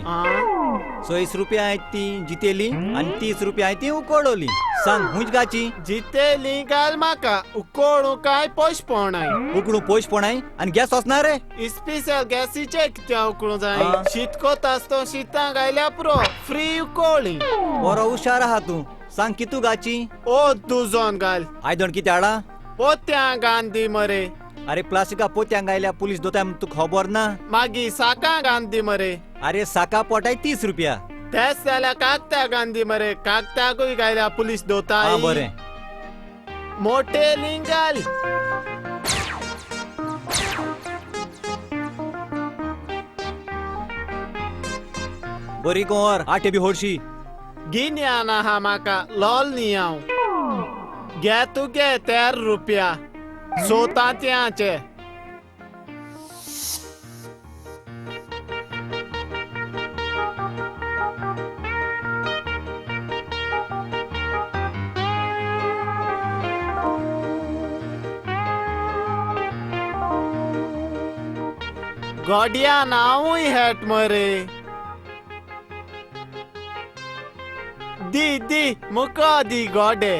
26 रुपया आहेत ती जितेली आनी 30 रुपया आहेत ती उकडोली. सांग हुंच गाची? जितेली घाल म्हाका. उकडू काय पयश पडनाय. उकडू पयश पडनाय आनी गॅस वचना रे. स्पेशल गॅसीचे कित्याक उकडू जाय? शीत कोता आसतो शितां घायल्या पुरो फ्री उकडली. बरो हुशार आहा तूं. सांग कितू गाची? ओ डझन घाल. आयदण कितें हाडा? पोत्यां गांधी मरे. अरे प्लास्टिका पोत्यांक आयल्या पुलीस दोता तुका खबर ना? मागीर साकां गांधी मरे. अरे साका पोटाय 30 रुपया. तेच जाल्यार कागत्या गांधी मरे. कागत्याकूय गायल्या पुलीस दोता. बरें मोटे लिंगाल. बरी कोर आटे बी होडशी. गिन्यान आहा म्हाका लोल न्ही हांव. घे तुगे 13 रुपया सो तांतयांचे. गोड्या नांवूय हेट मरे. दी दी मुका दी गोडे.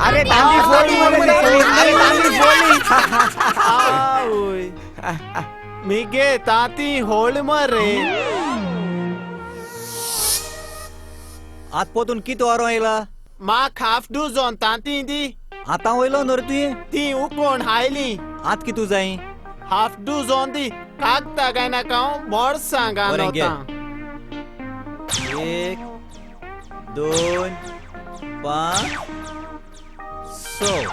अरे तांदी फोडली, अरे तांदी फोडली. आवय मिगे ताती होळ मरे. आत पोतून कित वरो येयला? म्हाक हाफ डझन तांती दी. आतां वयलो न्हू रे तुवें? ती उकोण हायली. आत कितू जाय? हाफ डझन दी. कागता काय नाका हांव बोर्सां बरें घे. घालता. 1 2 5 6.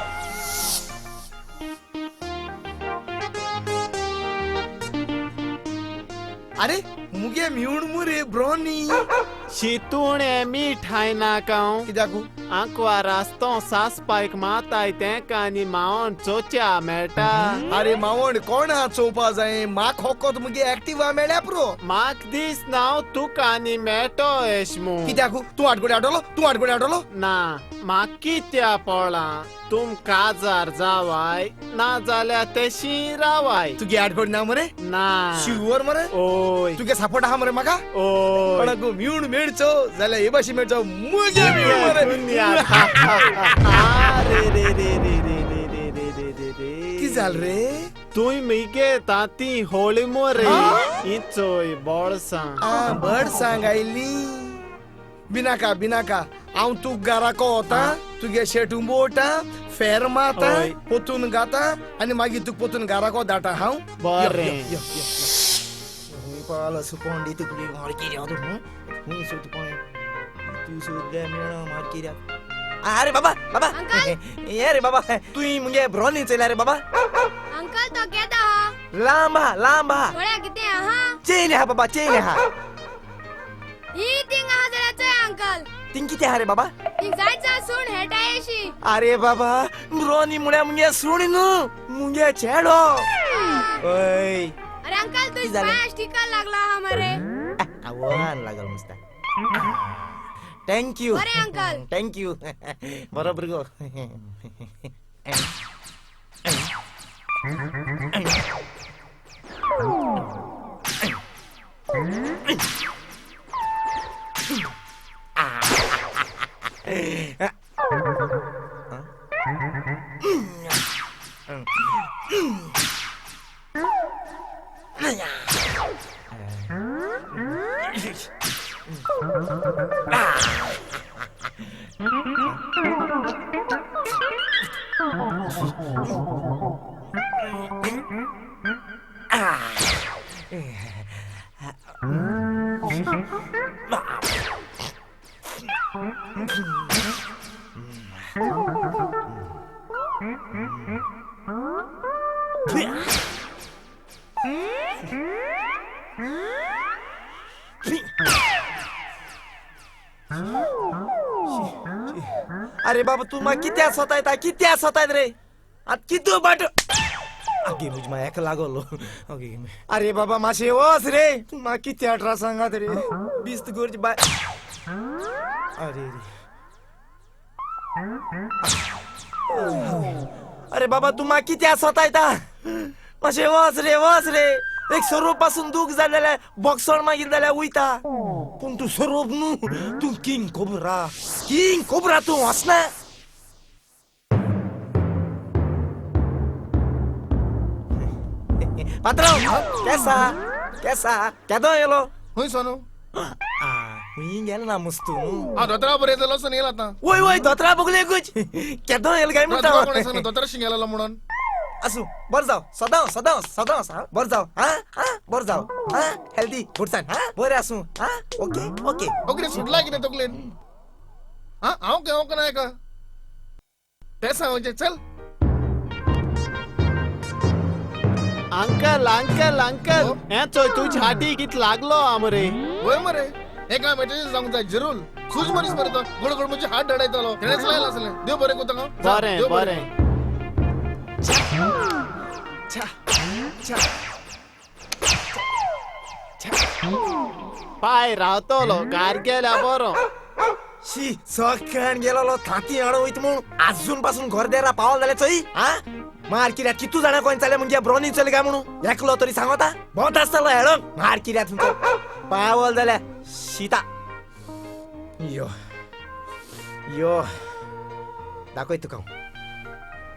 अरे मुगे म्यूण मुरे ब्रोनी. शितूणे मीठ हाय नाका हांव. कित्याकू? आंकवार आसतो सासपायक माताय तेंका आनी मावण चोच्या मेळटा. अरे मावण कोण हा चोवपा जाय? म्हाक होकोत मुगे एक्टिवा मेळ्या पुरो. म्हाक दीस नाव तुका आनी मेळटो एश मू. कित्याकू? तूं आडगोडे आडवलो? तूं आडगोडे आडवलो? ना म्हाक कित्या पळा तुम काजार जावाय ना जाल्यार तेशी रावाय. तुगे आडगोड ना मरे? ना. शिवर मरे? ओय. तुगे सपोर्ट आहा मरे म्हाका? ओय. कोणाकू म्यूण मेळचो जाल्यार हे भाशेन मेळचो मुगे म्यूण मरे. अरे रे रे रे रे रे रे रे रे रे रे. कितें जालें रे? तूं मिगे ताती होळी मोरे इचोय बोळसां. आ बडसांग आयली. बिनाका बिनाका हांव तुक घराको वता, तुगे शेट उंबोवता, फेर मारता, पोतून गाता आनी मागीर तुका पोतून घराको धाडटा हांव. बरें. पावलो सुकोंडी तुकली मारकी रे तूं हुंय सोद पळय तूं सोदल्या मेळो मारकी रे. अरे बाबा बाबा ये रे बाबा तुई मुगे ब्रोनी चोयला रे बाबा. अंकल तो केदा हा? लांब हा लांब हा. थोड्या कितें आहा? चेन हा बाबा चेन हा. ही थिंग आहा जाल्यार चोय अंकल. थिंग कितें आहा रे बाबा? थिंग जायचा सूण हेटायशी. अरे बाबा ब्रोनी मुळ्या मुगे सूण न्हू मुगे चेडो. ओय अरे अंकल तुझ पांच टिका लागला हा मरे. आव्हान लागल मस्त. Thank you. बरे अंकल. Thank you. बरोबर गो. अरे बाबा तू मा किती स्वतः किती स्वतः रे आता किती बाट अगे मुझ मायाक लागलो. अरे बाबा माशे वस रे मा किती 18 सांगात रे बीस गोरची बाय. अरे रे अरे बाबा तू मा किती स्वतः माशे वस रे वस रे. एक सरोप पासून दूख जालेले बॉक्सर मागीर जाल्यार वयता पूण तूं सरोप न्हू तूं किंग कोबरा किंग कोबरा तूं वचना. पात्रांव केसा केसा केदो येयलो खंय सोनू? हुंय गेलो ना मस्तू. हांव दोतोरा बरें जालो सोन येयला आतां. वय वय दोतोरा बगलेकूच केदो येयलो काय म्हणटा कोण सांगना दोतोरा शिंग गेलो म्हणून. आसूं बरें जाव सदां सदां सदां बरें जाव आं आं बरें जाव आं हेल्दी गुडसान आं बरें आसूं आं ओके ओके. ओके सुटला कितें तकलेन? आं हांव घेवंक ना एका तें सांगचें. चल अंकल अंकल अंकल हें चोय तुज्या हाटी कित लागलो आ मरे. वय मरे एका मेटेज सांगूंक जाय जरूर सूज मरीस मरे तो गोड गोड म्हणजे हात धडायतालो तेणेच लायला आसलें. देव बरें कोता. बरें बरें. पाय रावतलो गार गेल्या बरो. शी सकाळ गेलो थाती हाडो वयता म्हूण आजून पासून घर देरा पावल जाल्यार चोय. आ मार कित्याक कितू जाणा कोण चले म्हणजे ब्रोनी चले काय म्हणून एकलो तरी सांगता भोंवत आसतलो हेडोंक. मार कित्याक तुमचो पावल जाल्यार शिता. यो यो दाखय तुका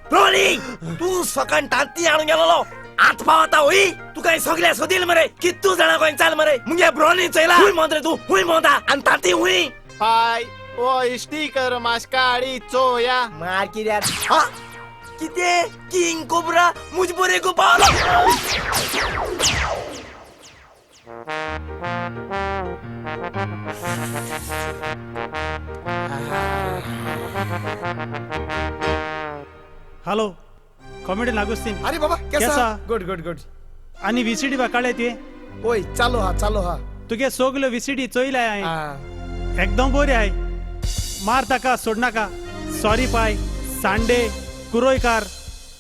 ब्रोनी तूं सकाळ तांती हाडून गेलो आत पावता होई तुका सगळ्या सोदील मरे कितू जाणा कोण चाल मरे मुगे ब्रोनी चोयला हुय म्हणत रे तूं हुय म्हणता आनी तांती हुय. पाय ओ स्टिकर माश काडी चोया. मार कित्याक हा कितें किंग कोब्रा मुज बरे गो पावलो. Hello comedian Augustine. अरे बाबा कैसा? Good good good. आणि व्हीसीडी बा काडले तुवें? ओय चालो हा चालो हा. तुगे सगल्यो व्हीसीडी चोयल्या हांवें, एकदम बरी आहाय. मार ताका सोडनाका. सॉरी पाय सांडे कुरोयकार.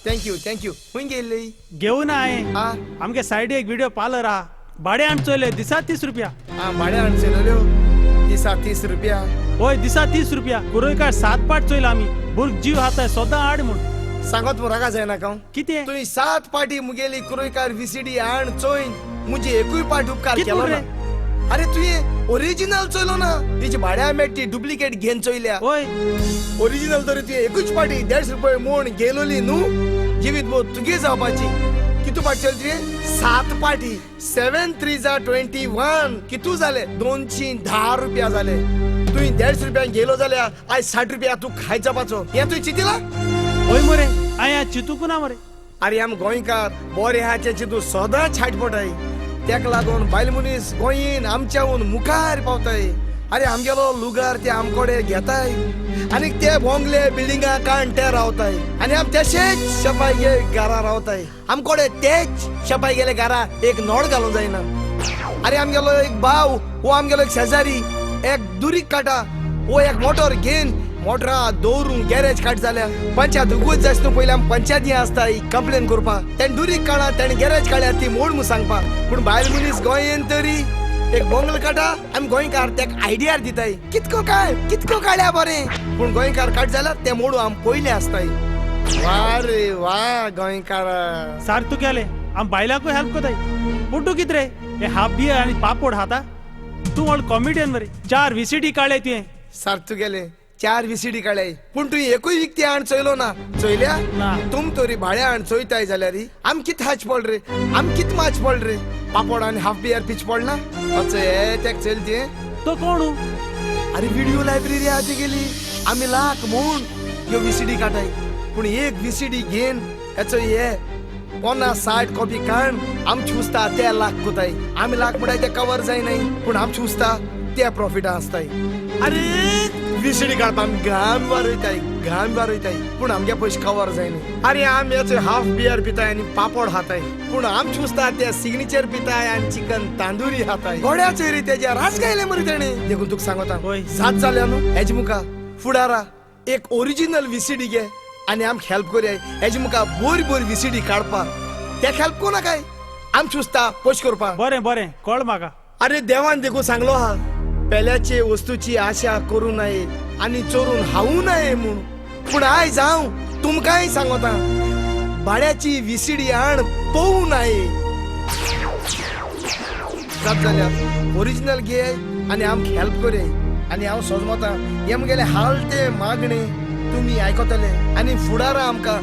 Thank you thank you. खूंय गेल्ली? घेवना हांवें. आमगे सायडी एक व्हिडिओ पार्लर आहा, भाडें हाडून चोयले दिसा 30 रुपया. आं भाडें हाडून चोयलेल्यो दिसा 30 रुपया? हय दिसा 30 रुपया. कुरोयकार 7 पाट चोयला आमी. भुरग जीव हाताय सदां हाड म्हूण सांगत म्हूण रागा जायना हांव. कितें तुवें 7 पाटी मुगेली कुरोयकार व्हीसीडी हाड चोयन मुजे एकूय पाट उपकार केलो ना. अरे तुवें ओरिजिनल चोयलो ना, तिची भाड्या मेळटी डुप्लिकेट घेवन चोयल्या. हय ओरिजिनल तरी तुवें एकूच पाटी 150 रुपये म्हूण गेलोली न्हू. जिवीत भोव तुगे जावपाची. कितू पाटी चोयली तुवें? 7 पाटी. 7 3 जा 21 कितू जाले? 210 रुपया जाले. तुवें 150 रुपयांक गेलो जाल्यार आयज 60 रुपया तूं खायत जावपाचो. हें तुवें चिंतिला? हय मरे हांवें चिंतूंक ना मरे. अरे आम गोंयकार बरें आहाचें चिंतू सदां छाट पडटाय. तेका लागून बायल मनीस गोंयेन आमच्याहून मुखार पावताय. अरे आमगेलो लुगार ते आमकोडे घेताय आनी ते बोंगले बिल्डिंगा काण ते रावताय आनी आम तेशेच शपाय गे घरा रावताय. आमकोडे तेच शपाय गेले घरा एक नोड घालूंक जायना. अरे आमगेलो एक भाव वो आमगेलो एक शेजारी एक दुरीक काटा वो एक मोटर घेन मोटरा दवरून गॅरेज काट जाल्या. पंचायत उगूच जायच न्हू पयलीं आम पंचायती आसताय कंप्लेन करपा. तेणें दुरीक काडा तेणें गॅरेज काडल्या ती मोड म्हूण सांगपा. पूण बायल मनीस गोंयेन तरी एक बोंगल काडटा आमी गोंयकार तेका आयडियार दिताय कितको काड कितको काडल्या बरें. पूण गोंयकार काट जाल्यार तें मोडू आम पयलें आसताय. वा रे वा गोंयकार सार तुगेलें आम बायलांकूय हेल्प कोताय. पूण तूं कितें रे हे हाफ बियर आनी पापोड खाता. तूं व्हड कॉमेडियन मरे. 4 व्हीसीडी काडले तुवें. सार तुगेलें 4 व्हीसीडी काडले पूण तुवें एकूय विकती हाड चोयलो ना. चोयल्या तुम तरी भाड्या हाड चोयताय जाल्यार आम कित हाच पड रे आम कित माच पड रे. पापोड आनी हाफ बियर पिच पडना अचो हे तेका चोयल तुवें? तो कोण? अरे व्हिडिओ लायब्ररी आहा तेगेली. आमी लाख म्हूण ह्यो व्हीसीडी काडटाय पूण एक व्हीसीडी घेन हेचो हे 50-60 कॉपी काड आमची उस्ता ते लाख कोताय. आमी लाख म्हणटाय ते कवर जायनाय पूण आमची उस्ता ते प्रॉफिटा आसताय. अरे व्हीसीडी काडपा आमी घाम वारयताय घाम वारयताय पूण आमगे पयशे कवर जायना. अरे आमी हेचो हाफ बियर पिताय आनी पापोड खाताय पूण आमची उस्ता ते सिग्नेचर पिताय आनी चिकन तांदुरी खाताय. गोड्याचो रे तेज्या रास गायले मरे तेणें. देखून तुका सांगता सात जाल्या न्हू हेजे मुखार फुडारा एक ओरिजिनल व्हीसीडी घे आनी आमकां हेल्प करया. हेजे मुखार बरी बरी व्हीसीडी काडपा तेका हेल्प कोना काय आमची उस्ता पयशे करपा. बरें बरें कळ म्हाका. अरे देवान देखून सांगलो आहा पेल्याचे वस्तूची आशा करूं नये आनी चोरून हावू नये म्हूण. पूण आयज हांव तुमकांय सांगता भाड्याची व्हीसीडी हाड पोवू नये. जात जाल्यार ओरिजिनल घे आनी आमकां हेल्प करया. आनी हांव सोजमता हें मुगेलें हाल ते मागणें तुमी आयकतले आनी फुडारा आमकां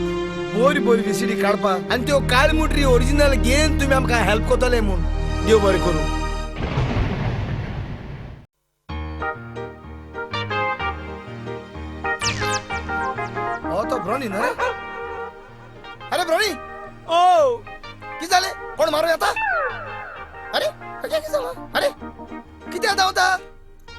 बरी बरी व्हीसीडी काडपा आनी त्यो काळमुटरी ओरिजिनल घेवन तुमी आमकां हेल्प करतले म्हूण. देव बरें करूं. हो तो ब्रोनी न्हय रे? अरे ब्रोनी ओ कितें जालें? कोण मारून येता? अरे कितें जालां? अरे कित्याक धांवता?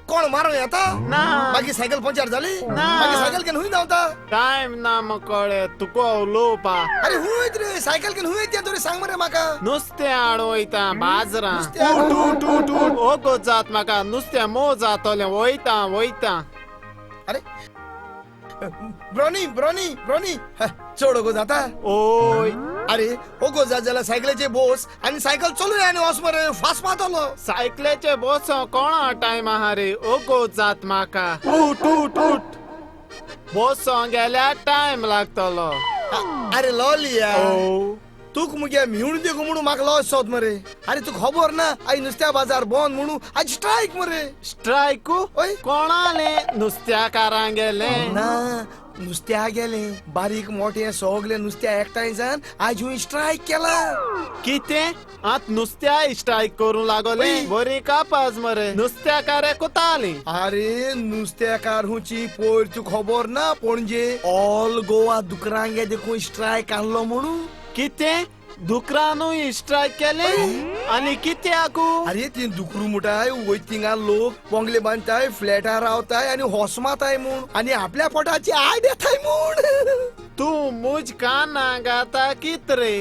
कोण मारून येता? ना. मागीर सायकल पंचर जाली? ना. मागीर सायकल घेवन हुंय धांवता? टायम ना मकोळे तुका उलोवपा. अरे हुंय रे सायकल घेवन हुंय तें तरी सांग मरे म्हाका. नुस्तें हाड वयता बाजरां. उठ उठ उठ ओगो जात म्हाका नुस्तें मोव जातलें. वयता वयता. अरे ब्रोनी ब्रोनी ब्रोनी चड ओगो जाता? ओय अरे ओगो जा जाल्यार सायकलेचे बोस आनी सायकल चलून आनी वच मरे फास्ट मारतलो. सायकलेचे बोस कोणा टायम आहा रे ओगो जात म्हाका. उठ उठ उठ बोसो गेल्यार टायम लागतलो. अरे लॉलिया तुक मुगे मिळून देखू म्हणून म्हाका लॉस सोद मरे. अरे तुका खबर ना आई नुस्त्या बाजार बंद म्हणून आज स्ट्रायक मरे. स्ट्रायक कोणाले नुस्त्याकारां गेले ना नुस्त्या गेले बारीक मोठे सगळे नुस्त्या एकठांय जावन आज हुंय स्ट्रायक केला. कितें आत नुस्त्या स्ट्रायक करूं लागोले? बरी कापाज मरे नुस्त्याकार कोताली. अरे नुस्त्याकार हुंची पयर तुका खबर ना पणजे ऑल गोवा दुकरांगे देखून स्ट्रायक आणलो म्हणून. कितें दुकरानूय स्ट्रायक केले आनी कित्याकू? अरे ती दुकरू मुटाय वयत थिंगा लोक बंगले बांदताय फ्लॅटार रावताय आनी होस माताय म्हूण आनी आपल्या पोटाची आड येताय म्हूण. तूं मुज काना गाता कित रे?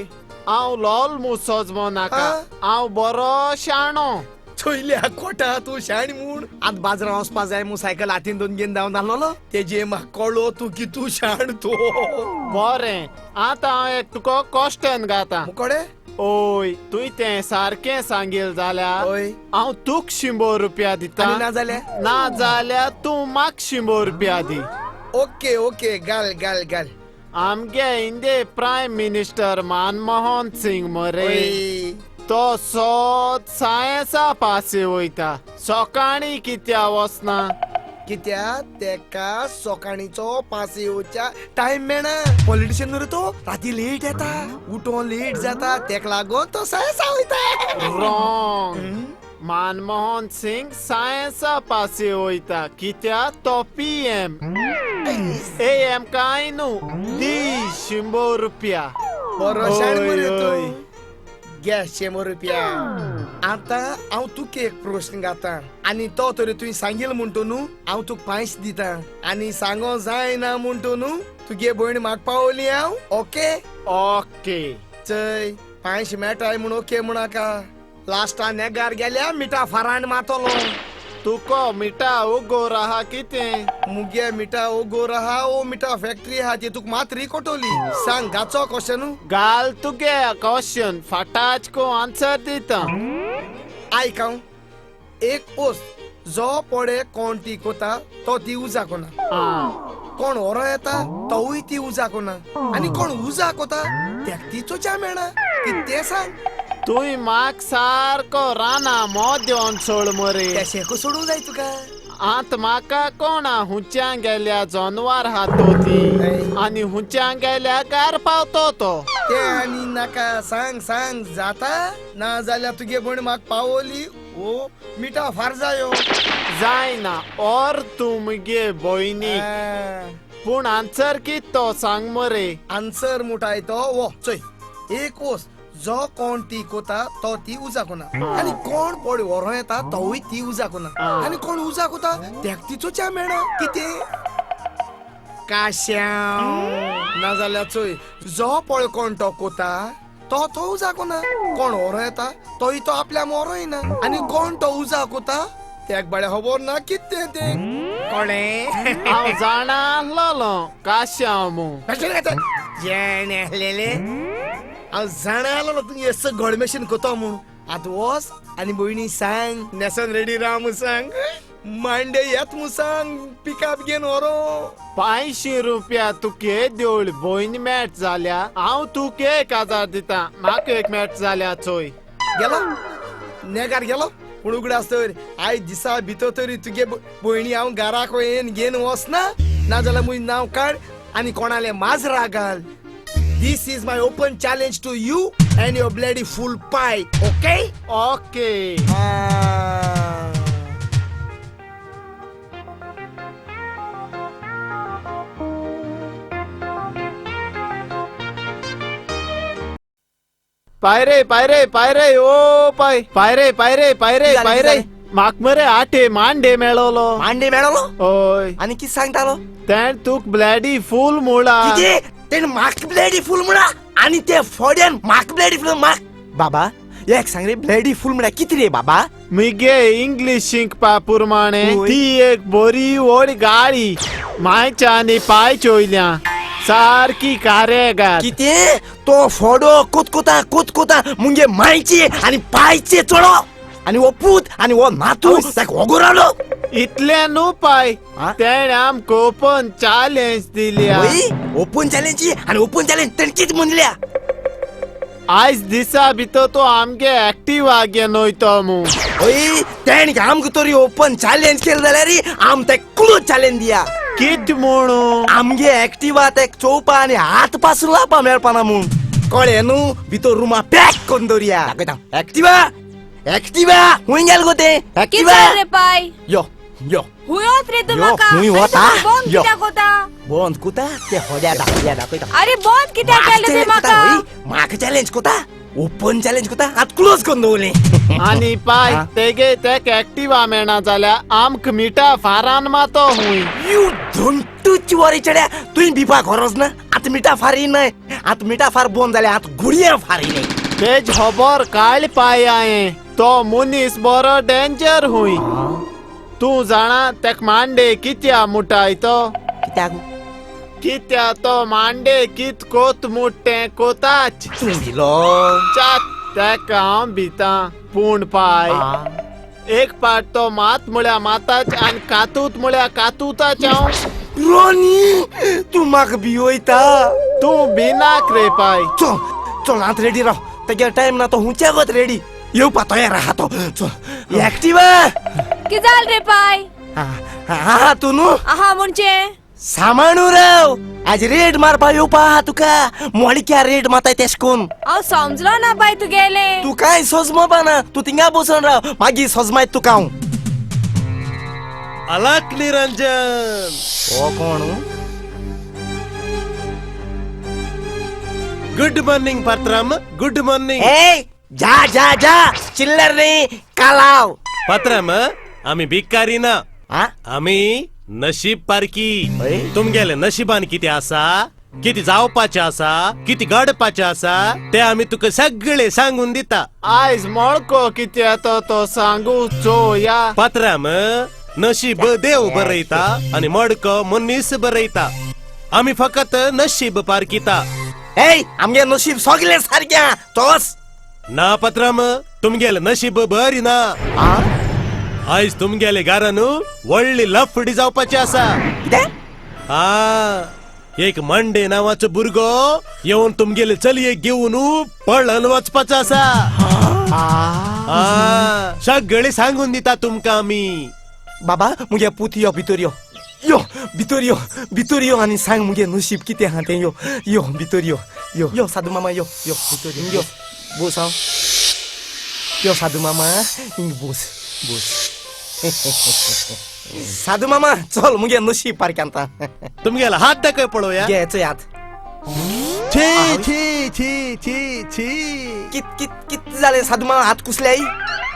हांव लोल मू सोजमो नाका हांव बरो शाणो. चोयल्या कोटा तूं शाण म्हूण आतां बाजारां वचपा जाय म्हूण सायकल हातीन दोन घेवन धांवन आसलोलो तेजे म्हाका कळ्ळो तूं की तूं शाण तो. बरें आतां हांव एक तुका क्वेश्चन गाता. कोडे? ओय तुवें तें सारकें सांगील जाल्यार हांव तुका 100 रुपया दिता. ना जाल्यार? ना जाल्यार तूं म्हाका 100 रुपया दी. ओके ओके घाल घाल घाल. आमगे इंदे प्रायम मिनिस्टर मनमोहन सिंग मरे तो सोद सायन्सा पासे वयता. सकाळीं कित्या वचना? कित्या तेका सकाळींचो पास येवच्या टायम मेळना. पॉलिटिशियन न्हू रे तो राती लेट येता उठोन लेट जाता तेका लागून तो सायन्सा वयता. रॉंग. मनमोहन सिंग सायन्सा पासे वयता कित्या तो PM. AM कांय न्हू दी 100 रुपया. बरो शाण मरे तूं. घे 100 रुपया. आतां हांव तुका एक प्रश्न घाता आनी तो तरी तुवें सांगील म्हणटो न्हू हांव तुका 5 दिता आनी सांगो जायना म्हणटो न्हू तुगे भयण म्हाका पावली हांव. ओके ओके चय 5 मेळटाय म्हूण ओके म्हणाका. लास्टा नेगार गेल्या मिठा फारान मातलो. तुका मिठा उगोर आहा कितें? मुगे मिठा उगोर आहा ओ मिठा फॅक्टरी आहा ती तुका मातरी कोटोली. सांग गाचो क्वेश्चन. घाल तुगे क्वेश्चन फाटाच को आन्सर दिता. आयक हांव एक ओस जो पडे कोण ती कोता तो ती उजा कोना कोण व्हरो येता तोवूय ती उजा कोना आनी कोण उजा कोता तेका ती चोच्या मेळना. कितें सांग. तुवें म्हाका सारको राना मोद देवन सोड मरे. तेशें सोडूंक जाय तुका? आतां म्हाका कोणा हुंच्या गेल्या जनवार आहा तो ती आनी हुंच्या गेल्या गार पावतो तो. तें आनी नाका सांग सांग जाता ना जाल्यार तुगे भयण म्हाका पावली ओ मिठा फार जायो. जायना और तूं मुगे भयणीक. पूण आन्सर कित तो सांग मरे. आन्सर मुटाय तो वो चोय एक ओस जो कोण ती कोता तो ती उजा कोना आनी कोण पड व्हरो येता तोवूय ती उजा कोना आनी कोण उजा कोता तेका ती चोच्या मेळना. कितें काश्यांव. ना जाल्यार चोय जो पळ कोण तो कोता तो तो उजा कोना कोण व्हरो येता तोय तो आपल्या व्हरो येना आनी कोण तो उजा कोता तेका बरें खबर ना कितें तें. कोणें? हांव जाणा आसलोलो काश्यांव मू. जेणे आसलेलें हांव जाणा आसलोलो तूं येसो गडमेशीन कोता म्हूण. आतां वच आनी भयणी सांग न्हेसोन रेडी राव म्हूण सांग मांडे येत म्हूण सांग पिकअप घेवन व्हरो. 500 रुपया तुके देवळ भयण मेट जाल्या हांव तुका 1000 दिता. म्हाका एक मेट जाल्या चोय. गेलो नेगार गेलो पूण उगडास तर आयज दिसा भितर तरी तुगे भयणी हांव घराक येन घेवन वचना ना जाल्यार म्हजें नांव काड आनी कोणाले माजरा घाल. This is my open challenge to you and your bloody full pie, okay? Okay. पायरे पायरे पायरे ओ पाय पायरे पायरे पायरे पायरे म्हाका मरे आठे मांडे मेळोलो. मांडे मेळोलो? हय. आनी कितें सांगतालो? तें तुका ब्लडी फूल मुळा. कितें? तेणें म्हाका ब्लडी फूल म्हणा आनी ते फोड्यान म्हाका ब्लडी फूल म्हाका. बाबा एक सांग रे ब्लडी फूल म्हळ्यार कितें रे बाबा? मुगे इंग्लीश शिकपा प्रमाणे ती एक बरी व्हड गाडी मायच्या आनी पाय चोयल्या सारकी कारेगात. कितें तो फोडो कुतकुता कुतकुता मुगे मायचे आनी पायचे चोडो आनी हो पूत आनी हो नातू ताका ओगोरालो. इतले न्हू पाय, तेणे आमकां ओपन चॅलेंज दिल्या. ओपन चॅलेंज आनी ओपन चॅलेंज तेणे कितें म्हणल्या? आयज दिसा भितर तो आमगे एक्टिवा घेवन वयतो मू. हय, तेणे आमकां तरी ओपन चॅलेंज केलें जाल्यार आम तेका क्लोज चॅलेंज दिया. कित म्हणू? आमगे एक्टिवा तेका चोवपा आनी हात पासून लावपा मेळपाना म्हूण. कळ्ळें न्हू? भितर रुमा पॅक करून दवरया. दाखयता एक्टिवा एक्टिवा हुंय गेल गो तें? एक्टिवा कितें रे पाय? यो यो हुंय रे तूं म्हाका? हुंय वता? बंद कित्याक कोता? बंद कोता ते होड्या दाखया दाखयता. अरे बंद कित्याक केलें तुवें म्हाका? म्हाका चॅलेंज कोता, ओपन चॅलेंज कोता, आतां क्लोज करून दवरलें. आनी पाय तेगे तेक एक्टिवा मेळना जाल्यार आमकां मिठा फारान मातो हुंय. You धंटूची वरी चेड्या, तुवें भिवपा गरज ना. आतां मिठा फारी न्हय, आतां मिठा फार बंद जाल्या, आतां गुळयां फारी न्हय. तेज खबर काळ पाय हांयें, तो मनीस बरो डेंजर हुंय. तूं जाणा तेक मांडे कित्या मुटाय तो? कित्याक? कित्या तो मांडे कित कोत मुट्टें कोताच. तूं भिलो? च्यात तेका हांव भितां. पूण पाय एक पाट तो मात म्हळ्यार माताच आनी कातूत म्हळ्यार कातूताच हांव. रोनी तूं म्हाका भिवयता. तूं भिनाक रे पाय. चल चल आतां रेडी राव, तेगे टायम ना, तो हुंच्यागत रेडी येवपा तयार आहा तो. चल एक्टिवा. कितें जालें रे पाय? आहा तूं न्हू? आहा म्हणजे? सामाणू राव, आज रेड मारपा येवपा आहा तुका. मोडक्या रेड मारताय तेश कोन्न. हांव समजलो ना बाय तुगेलें. तूं कांय सजमपा ना, तूं थिंगा बसून राव, मागीर सजमायत तुका हांव. अलक निरंजन. हो कोण? गुड मॉर्निंग पात्राम, गुड मॉर्निंग. ए जा जा जा, चिल्लर न्ही कालाव. पात्राम आमी भिकारी ना, आमी नशीब पारखी. तुमगेले नशिबान कितें आसा, कितें जावपाचें आसा, कितें घडपाचें आसा ते आमी तुका सगळे सांगून दिता. आयज मळको कितें येता तो सांगू चोया. पात्राम नशीब देव बरयता आनी मडको मनीस बरयता. आमी फकत नशीब पारखिता. ए आमगे नशीब सगळे सारकें तोस ना पात्राम, तुमगेले नशीब बरी ना. आयज तुमगेले घरान व्हडली लफडी जावपाची आसा. कितें? हा, एक मंडे नांवाचो भुरगो येवन तुमगेले चलयेक घेवन पळन वचपाचो आसा. सगळे सांगून दिता तुमकां आमी. बाबा मुगे पूत यो भितर यो, यो भितर यो, भितर यो आनी सांग मुगे नशीब कितें आहा तें. यो यो भितर यो, यो यो साधू मामा यो यो भितर यो, यो बोस हांव. यो साधू मामा हिंग बोस बोस. साधू मामा चल मुगे नशीब पारख्यांता. तुमगेला हात दाखय पळोवया. घे चोय हात. छी छी छी छी छी. कित कित कित जालें साधू मामा, हात कुसल्याय?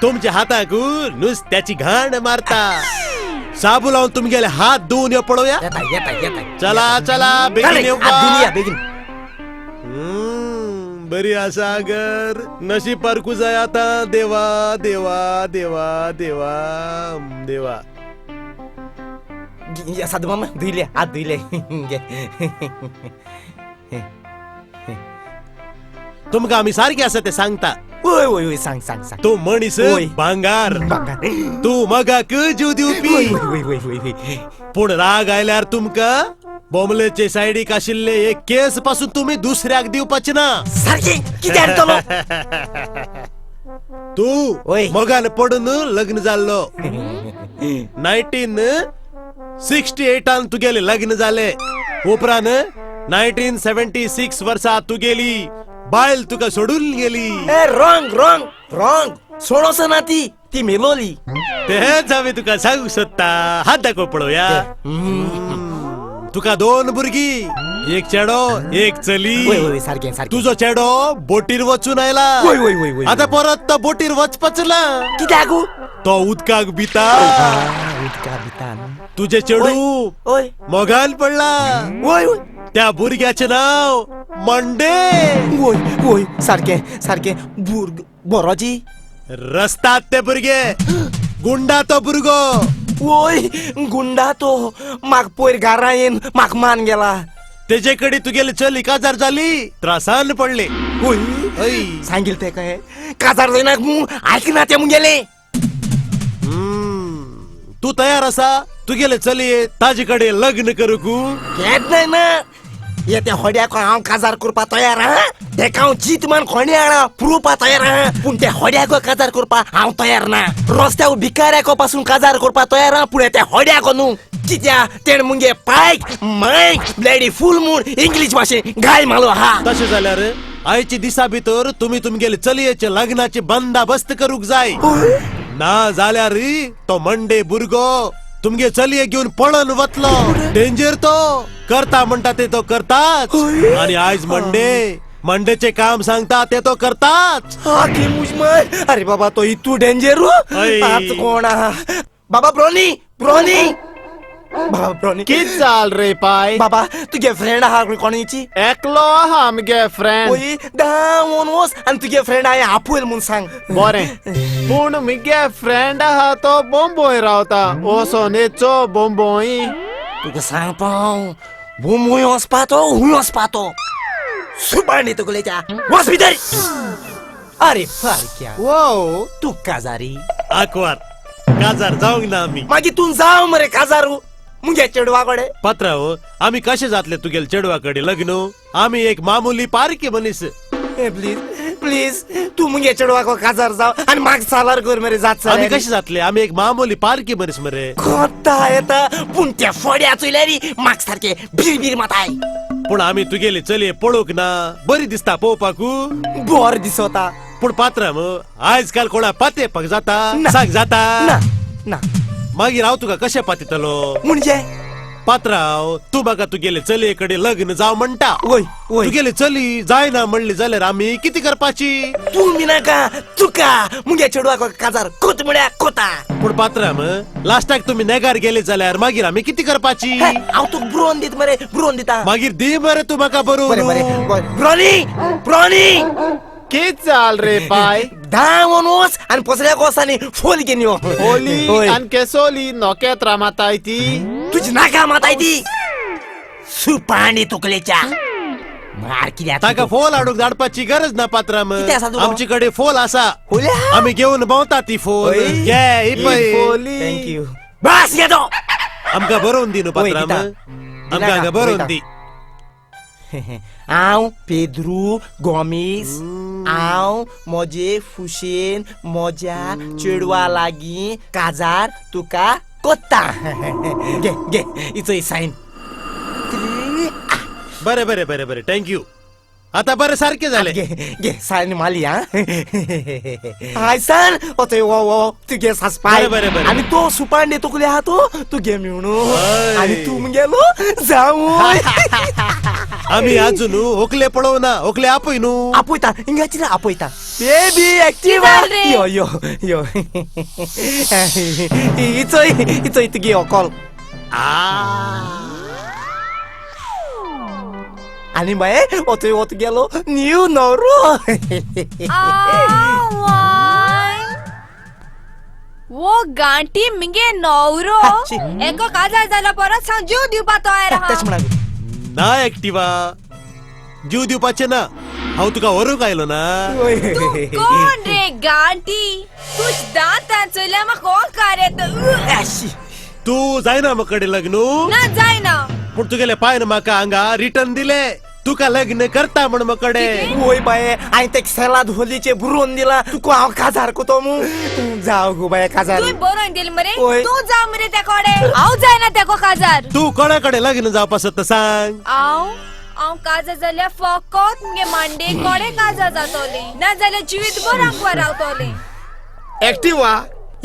तुमच्या हाताक नुस्त्याची घाण मारता. साबू लावून तुमगेले हात धुवून यो पळोवया. येता येता येता. चला चला बेगीन येवपा. बेगीन. बरी आसा गर, नशीब पारखू जाय आतां. देवा देवा देवा देवा देवा. साधू मामा धुयले हात धुयले. तुमकां आमी सारकें आसा तें सांगता. वय वय वय सांग सांग सांग. तूं मनीस भांगार, तूं मगाक जीव दिवपी. पूण राग आयल्यार तुमकां बोमलेचे सायडीक आशिल्ले एक केस पासून तुमी दुसऱ्याक दिवपाचे ना. सारकें कितें हाडटलो तूं? मोगान पडून लग्न जाल्लो. 1968 तुगेलें लग्न जालें. उपरांत 1976 वर्सा तुगेली बायल तुका सोडून गेली. रॉंग रॉंग रॉंग, सोडोस ना ती, ती मेलोली. तेच हांवें तुका सांगूंक सोदता. हात दाखय पळोवया. तुका 2 भुरगीं, एक चेडो एक चली. सारकें सारकें. तुजो चेडो बोटीर वचून आयला. आतां परत तो बोटीर वचपाचो ना. कित्याक? तो उदकाक भिता. उदकाक भिता. तुजे चेडू मोगान पडला. त्या भुरग्याचें नांव मंडे. वय वय सारकें सारकें. भुरग बरोजी रस्तात ते भुरगे, गुंडा तो भुरगो. वय गुंडा तो म्हाका पयर घरा येवन म्हाका मान गेला. तेजे कडे तुगेले चली काजार जाली त्रासान पडले. सांगील ते काय काजार जायना मू ऐकना ते मुगेले. तू तयार असा तुगेले चलये ताजे कडे लग्न करूक? घेत नाही ना ये त्या होड्याक हांव काजार करपा तयार आहा, तेका हांव जीत मान कोणी हाडा पुरोवपा तयार आहा, पूण त्या होड्याक काजार करपा हांव तयार ना. रस्त्यावर भिकाऱ्याक पासून काजार करपा तयार आहा, पूण त्या होड्याक न्हू. कित्या तेण मुगे पायक मायक ब्लॅडी फूल म्हूण इंग्लीश भाशेन गाय मालो आहा. तशें जाल्यार आयचे दिसा भितर तुमी तुमगेले चलयेचे लग्नाचे बंदाबस्त करूक जाय. ना जाल्यार तो मंडे भुरगो तुमगे चलये घेवन पळोन वतलो. डेंजर तो करता म्हणटा ते तो करताच. आणि आयज मंडे मंडेचे काम सांगता ते तो करताच. अरे बाबा तो इतू डेंजर कोण आहा. बाबा ब्रोनी ब्रोनी बाबा ब्रोनी कित जाल रे पाय? बाबा तुगे फ्रेंड आहा कोणीची? एकलो आहा मगे फ्रेंड. ओय धांवून वच आनी तुगे फ्रेंड हांवें आपयल म्हूण सांग. बरें पूण मगे फ्रेंड आहा तो बोंबोय रावता, वचोन येचो बोंबोय. तुका सांगपा हांव बोंबोय वचपा तो हुंय वचपा तो सुबाणी तुगलेच्या वच भितर. अरे फारक्या वो तू काजारी आकवार काजार जावंक ना आमी. मागीर तूं जाव मरे काजारू मुगे चेडवा कडे. पात्राव आमी कशे जातले तुगेले चेडवा कडे लग्न? आमी एक मामुली पारखी मनीस. प्लीज प्लीज तू मुगे चेडवा काजार जाव आनी म्हाका सालार कर मरे जात. आमी कशे जातले? आमी एक मामुली पारखी मनीस मरे. कोता येता पूण त्या फोड्या चोयल्यार म्हाका सारके बिरबीर माताय. पूण आमी तुगेले चलये पळोवंक ना, बरी दिसता पळोवपाकू. बर दिसता पूण पात्राम आयज काल कोणा पातेपाक जाता सांग जाता ना. मागीर हांव तुका कशें पातेतलो? म्हणजे पात्राव तूं म्हाका तुगेले चलये कडेन लग्न जाव म्हणटा. तुगेले चली जायना म्हणली जाल्यार आमी कितें करपाची? तूं मिनाका तुका मुगे चेडवाक काजार कोत म्हळ्यार कोता. पूण पात्राम लास्टाक तुमी नेगार गेले जाल्यार मागीर आमी कितें करपाची? हांव तुका ब्रोन दिता मरे, ब्रोन दिता. मागीर दी मरे तूं म्हाका बरोवन. ब्रोनी ब्रोनी कित जाल रे पाय? धांवून वच आनी पसऱ्याक वच आनी फोल घेवन यो. फोली आनी केसोली नोकेत्रां माताय ती. तुजी नाका माताय ती सुपाणी तुकलेच्या मार कित्याक. ताका फोल हाडूंक धाडपाची गरज ना पात्राम, आमचे कडेन फोल आसा, आमी घेवन भोंवता ती फोल. घे ही पळय. Thank you. बस घेतो. आमकां बरोवन दी न्हू पात्राम, आमकां हांगा बरोवन दी. हांव पेद्रू गोमीस, हांव म्हजे फुशेन म्हज्या चेडवा लागीं काजार तुका कोत्ता. घे घे इचोय सायन. बरें बरें बरें बरें thank you. आतां बरें सारकें जालें. घे घे सायन माली. हा आयसान वचय वो वो तुगे सासपाय. बरें बरें. आनी तो सुपांडे तुकले आहा तो तुगे मेवणू आनी तूं मुगेलो जावूय. आमी अजून होकले पळोवना, होकले आपय न्हू. आपयता हिंगाची आपयता. बेबी एक्टिवा यो यो यो इचोय इचोय तुगे होकल. आनी बाये वचय वत गेलो न्यू नवरो. वो गांठी मिगे नवरो एको काजार जाला परत सांग जीव दिवपा तयार आहा. ना एक्टिवा जीव दिवपाचे ना, हांव तुका व्हरूंक आयलो ना. तूं कोण रे गांठी? तुज दांतान चोयल्यार म्हाका ओंकार येता. तूं जायना म्हाका लग्न? ना जायना. पूण तुगेले पायन म्हाका हांगा रिटर्न दिले, तुका लग्न करता म्हण म्हाकडे. वय बाये हांवें तेका सेलाद होलीचे बरोवन दिला, तुका हांव काजार कोतो मू. जाव गो बाये काजार. तुवें बरोवन दिल मरे, तूं जा मरे त्या कडेन. हांव जायना तेको काजार. तूं कोणा कडेन लग्न जावपा सोदता सांग? हांव हांव काजार जाल्यार फकत मुगे मांडे कडेन काजार जातोलें, ना जाल्यार जिवीत भर आंकवार रावतोलें. एक्टिवा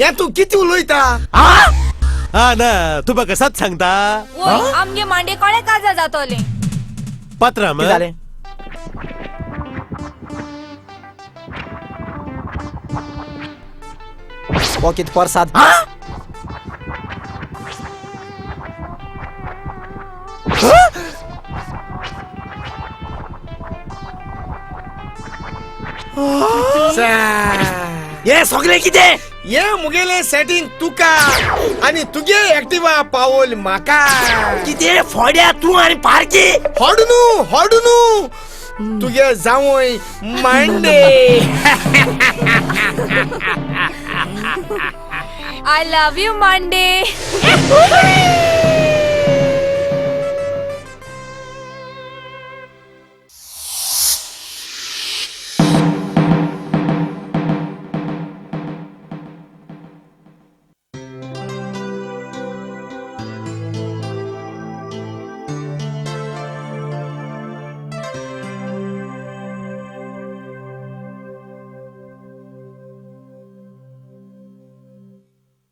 हें तूं कितें उलयता? हा ना तूं म्हाका सत सांगता? वय आमगे मांडे कडेन काजार जातोलें. पात्राम जालें? वोकीत परसाद. हे सगळें कितें? हे मुगेले सेटिंग तुका. आणि तुगे ऍक्टिवा पावल म्हाका. कितें फोड्या तूं आनी पारखी? हॉड न्हू, हॉड न्हू, तुगे जावंय मांडे. I love you Mande.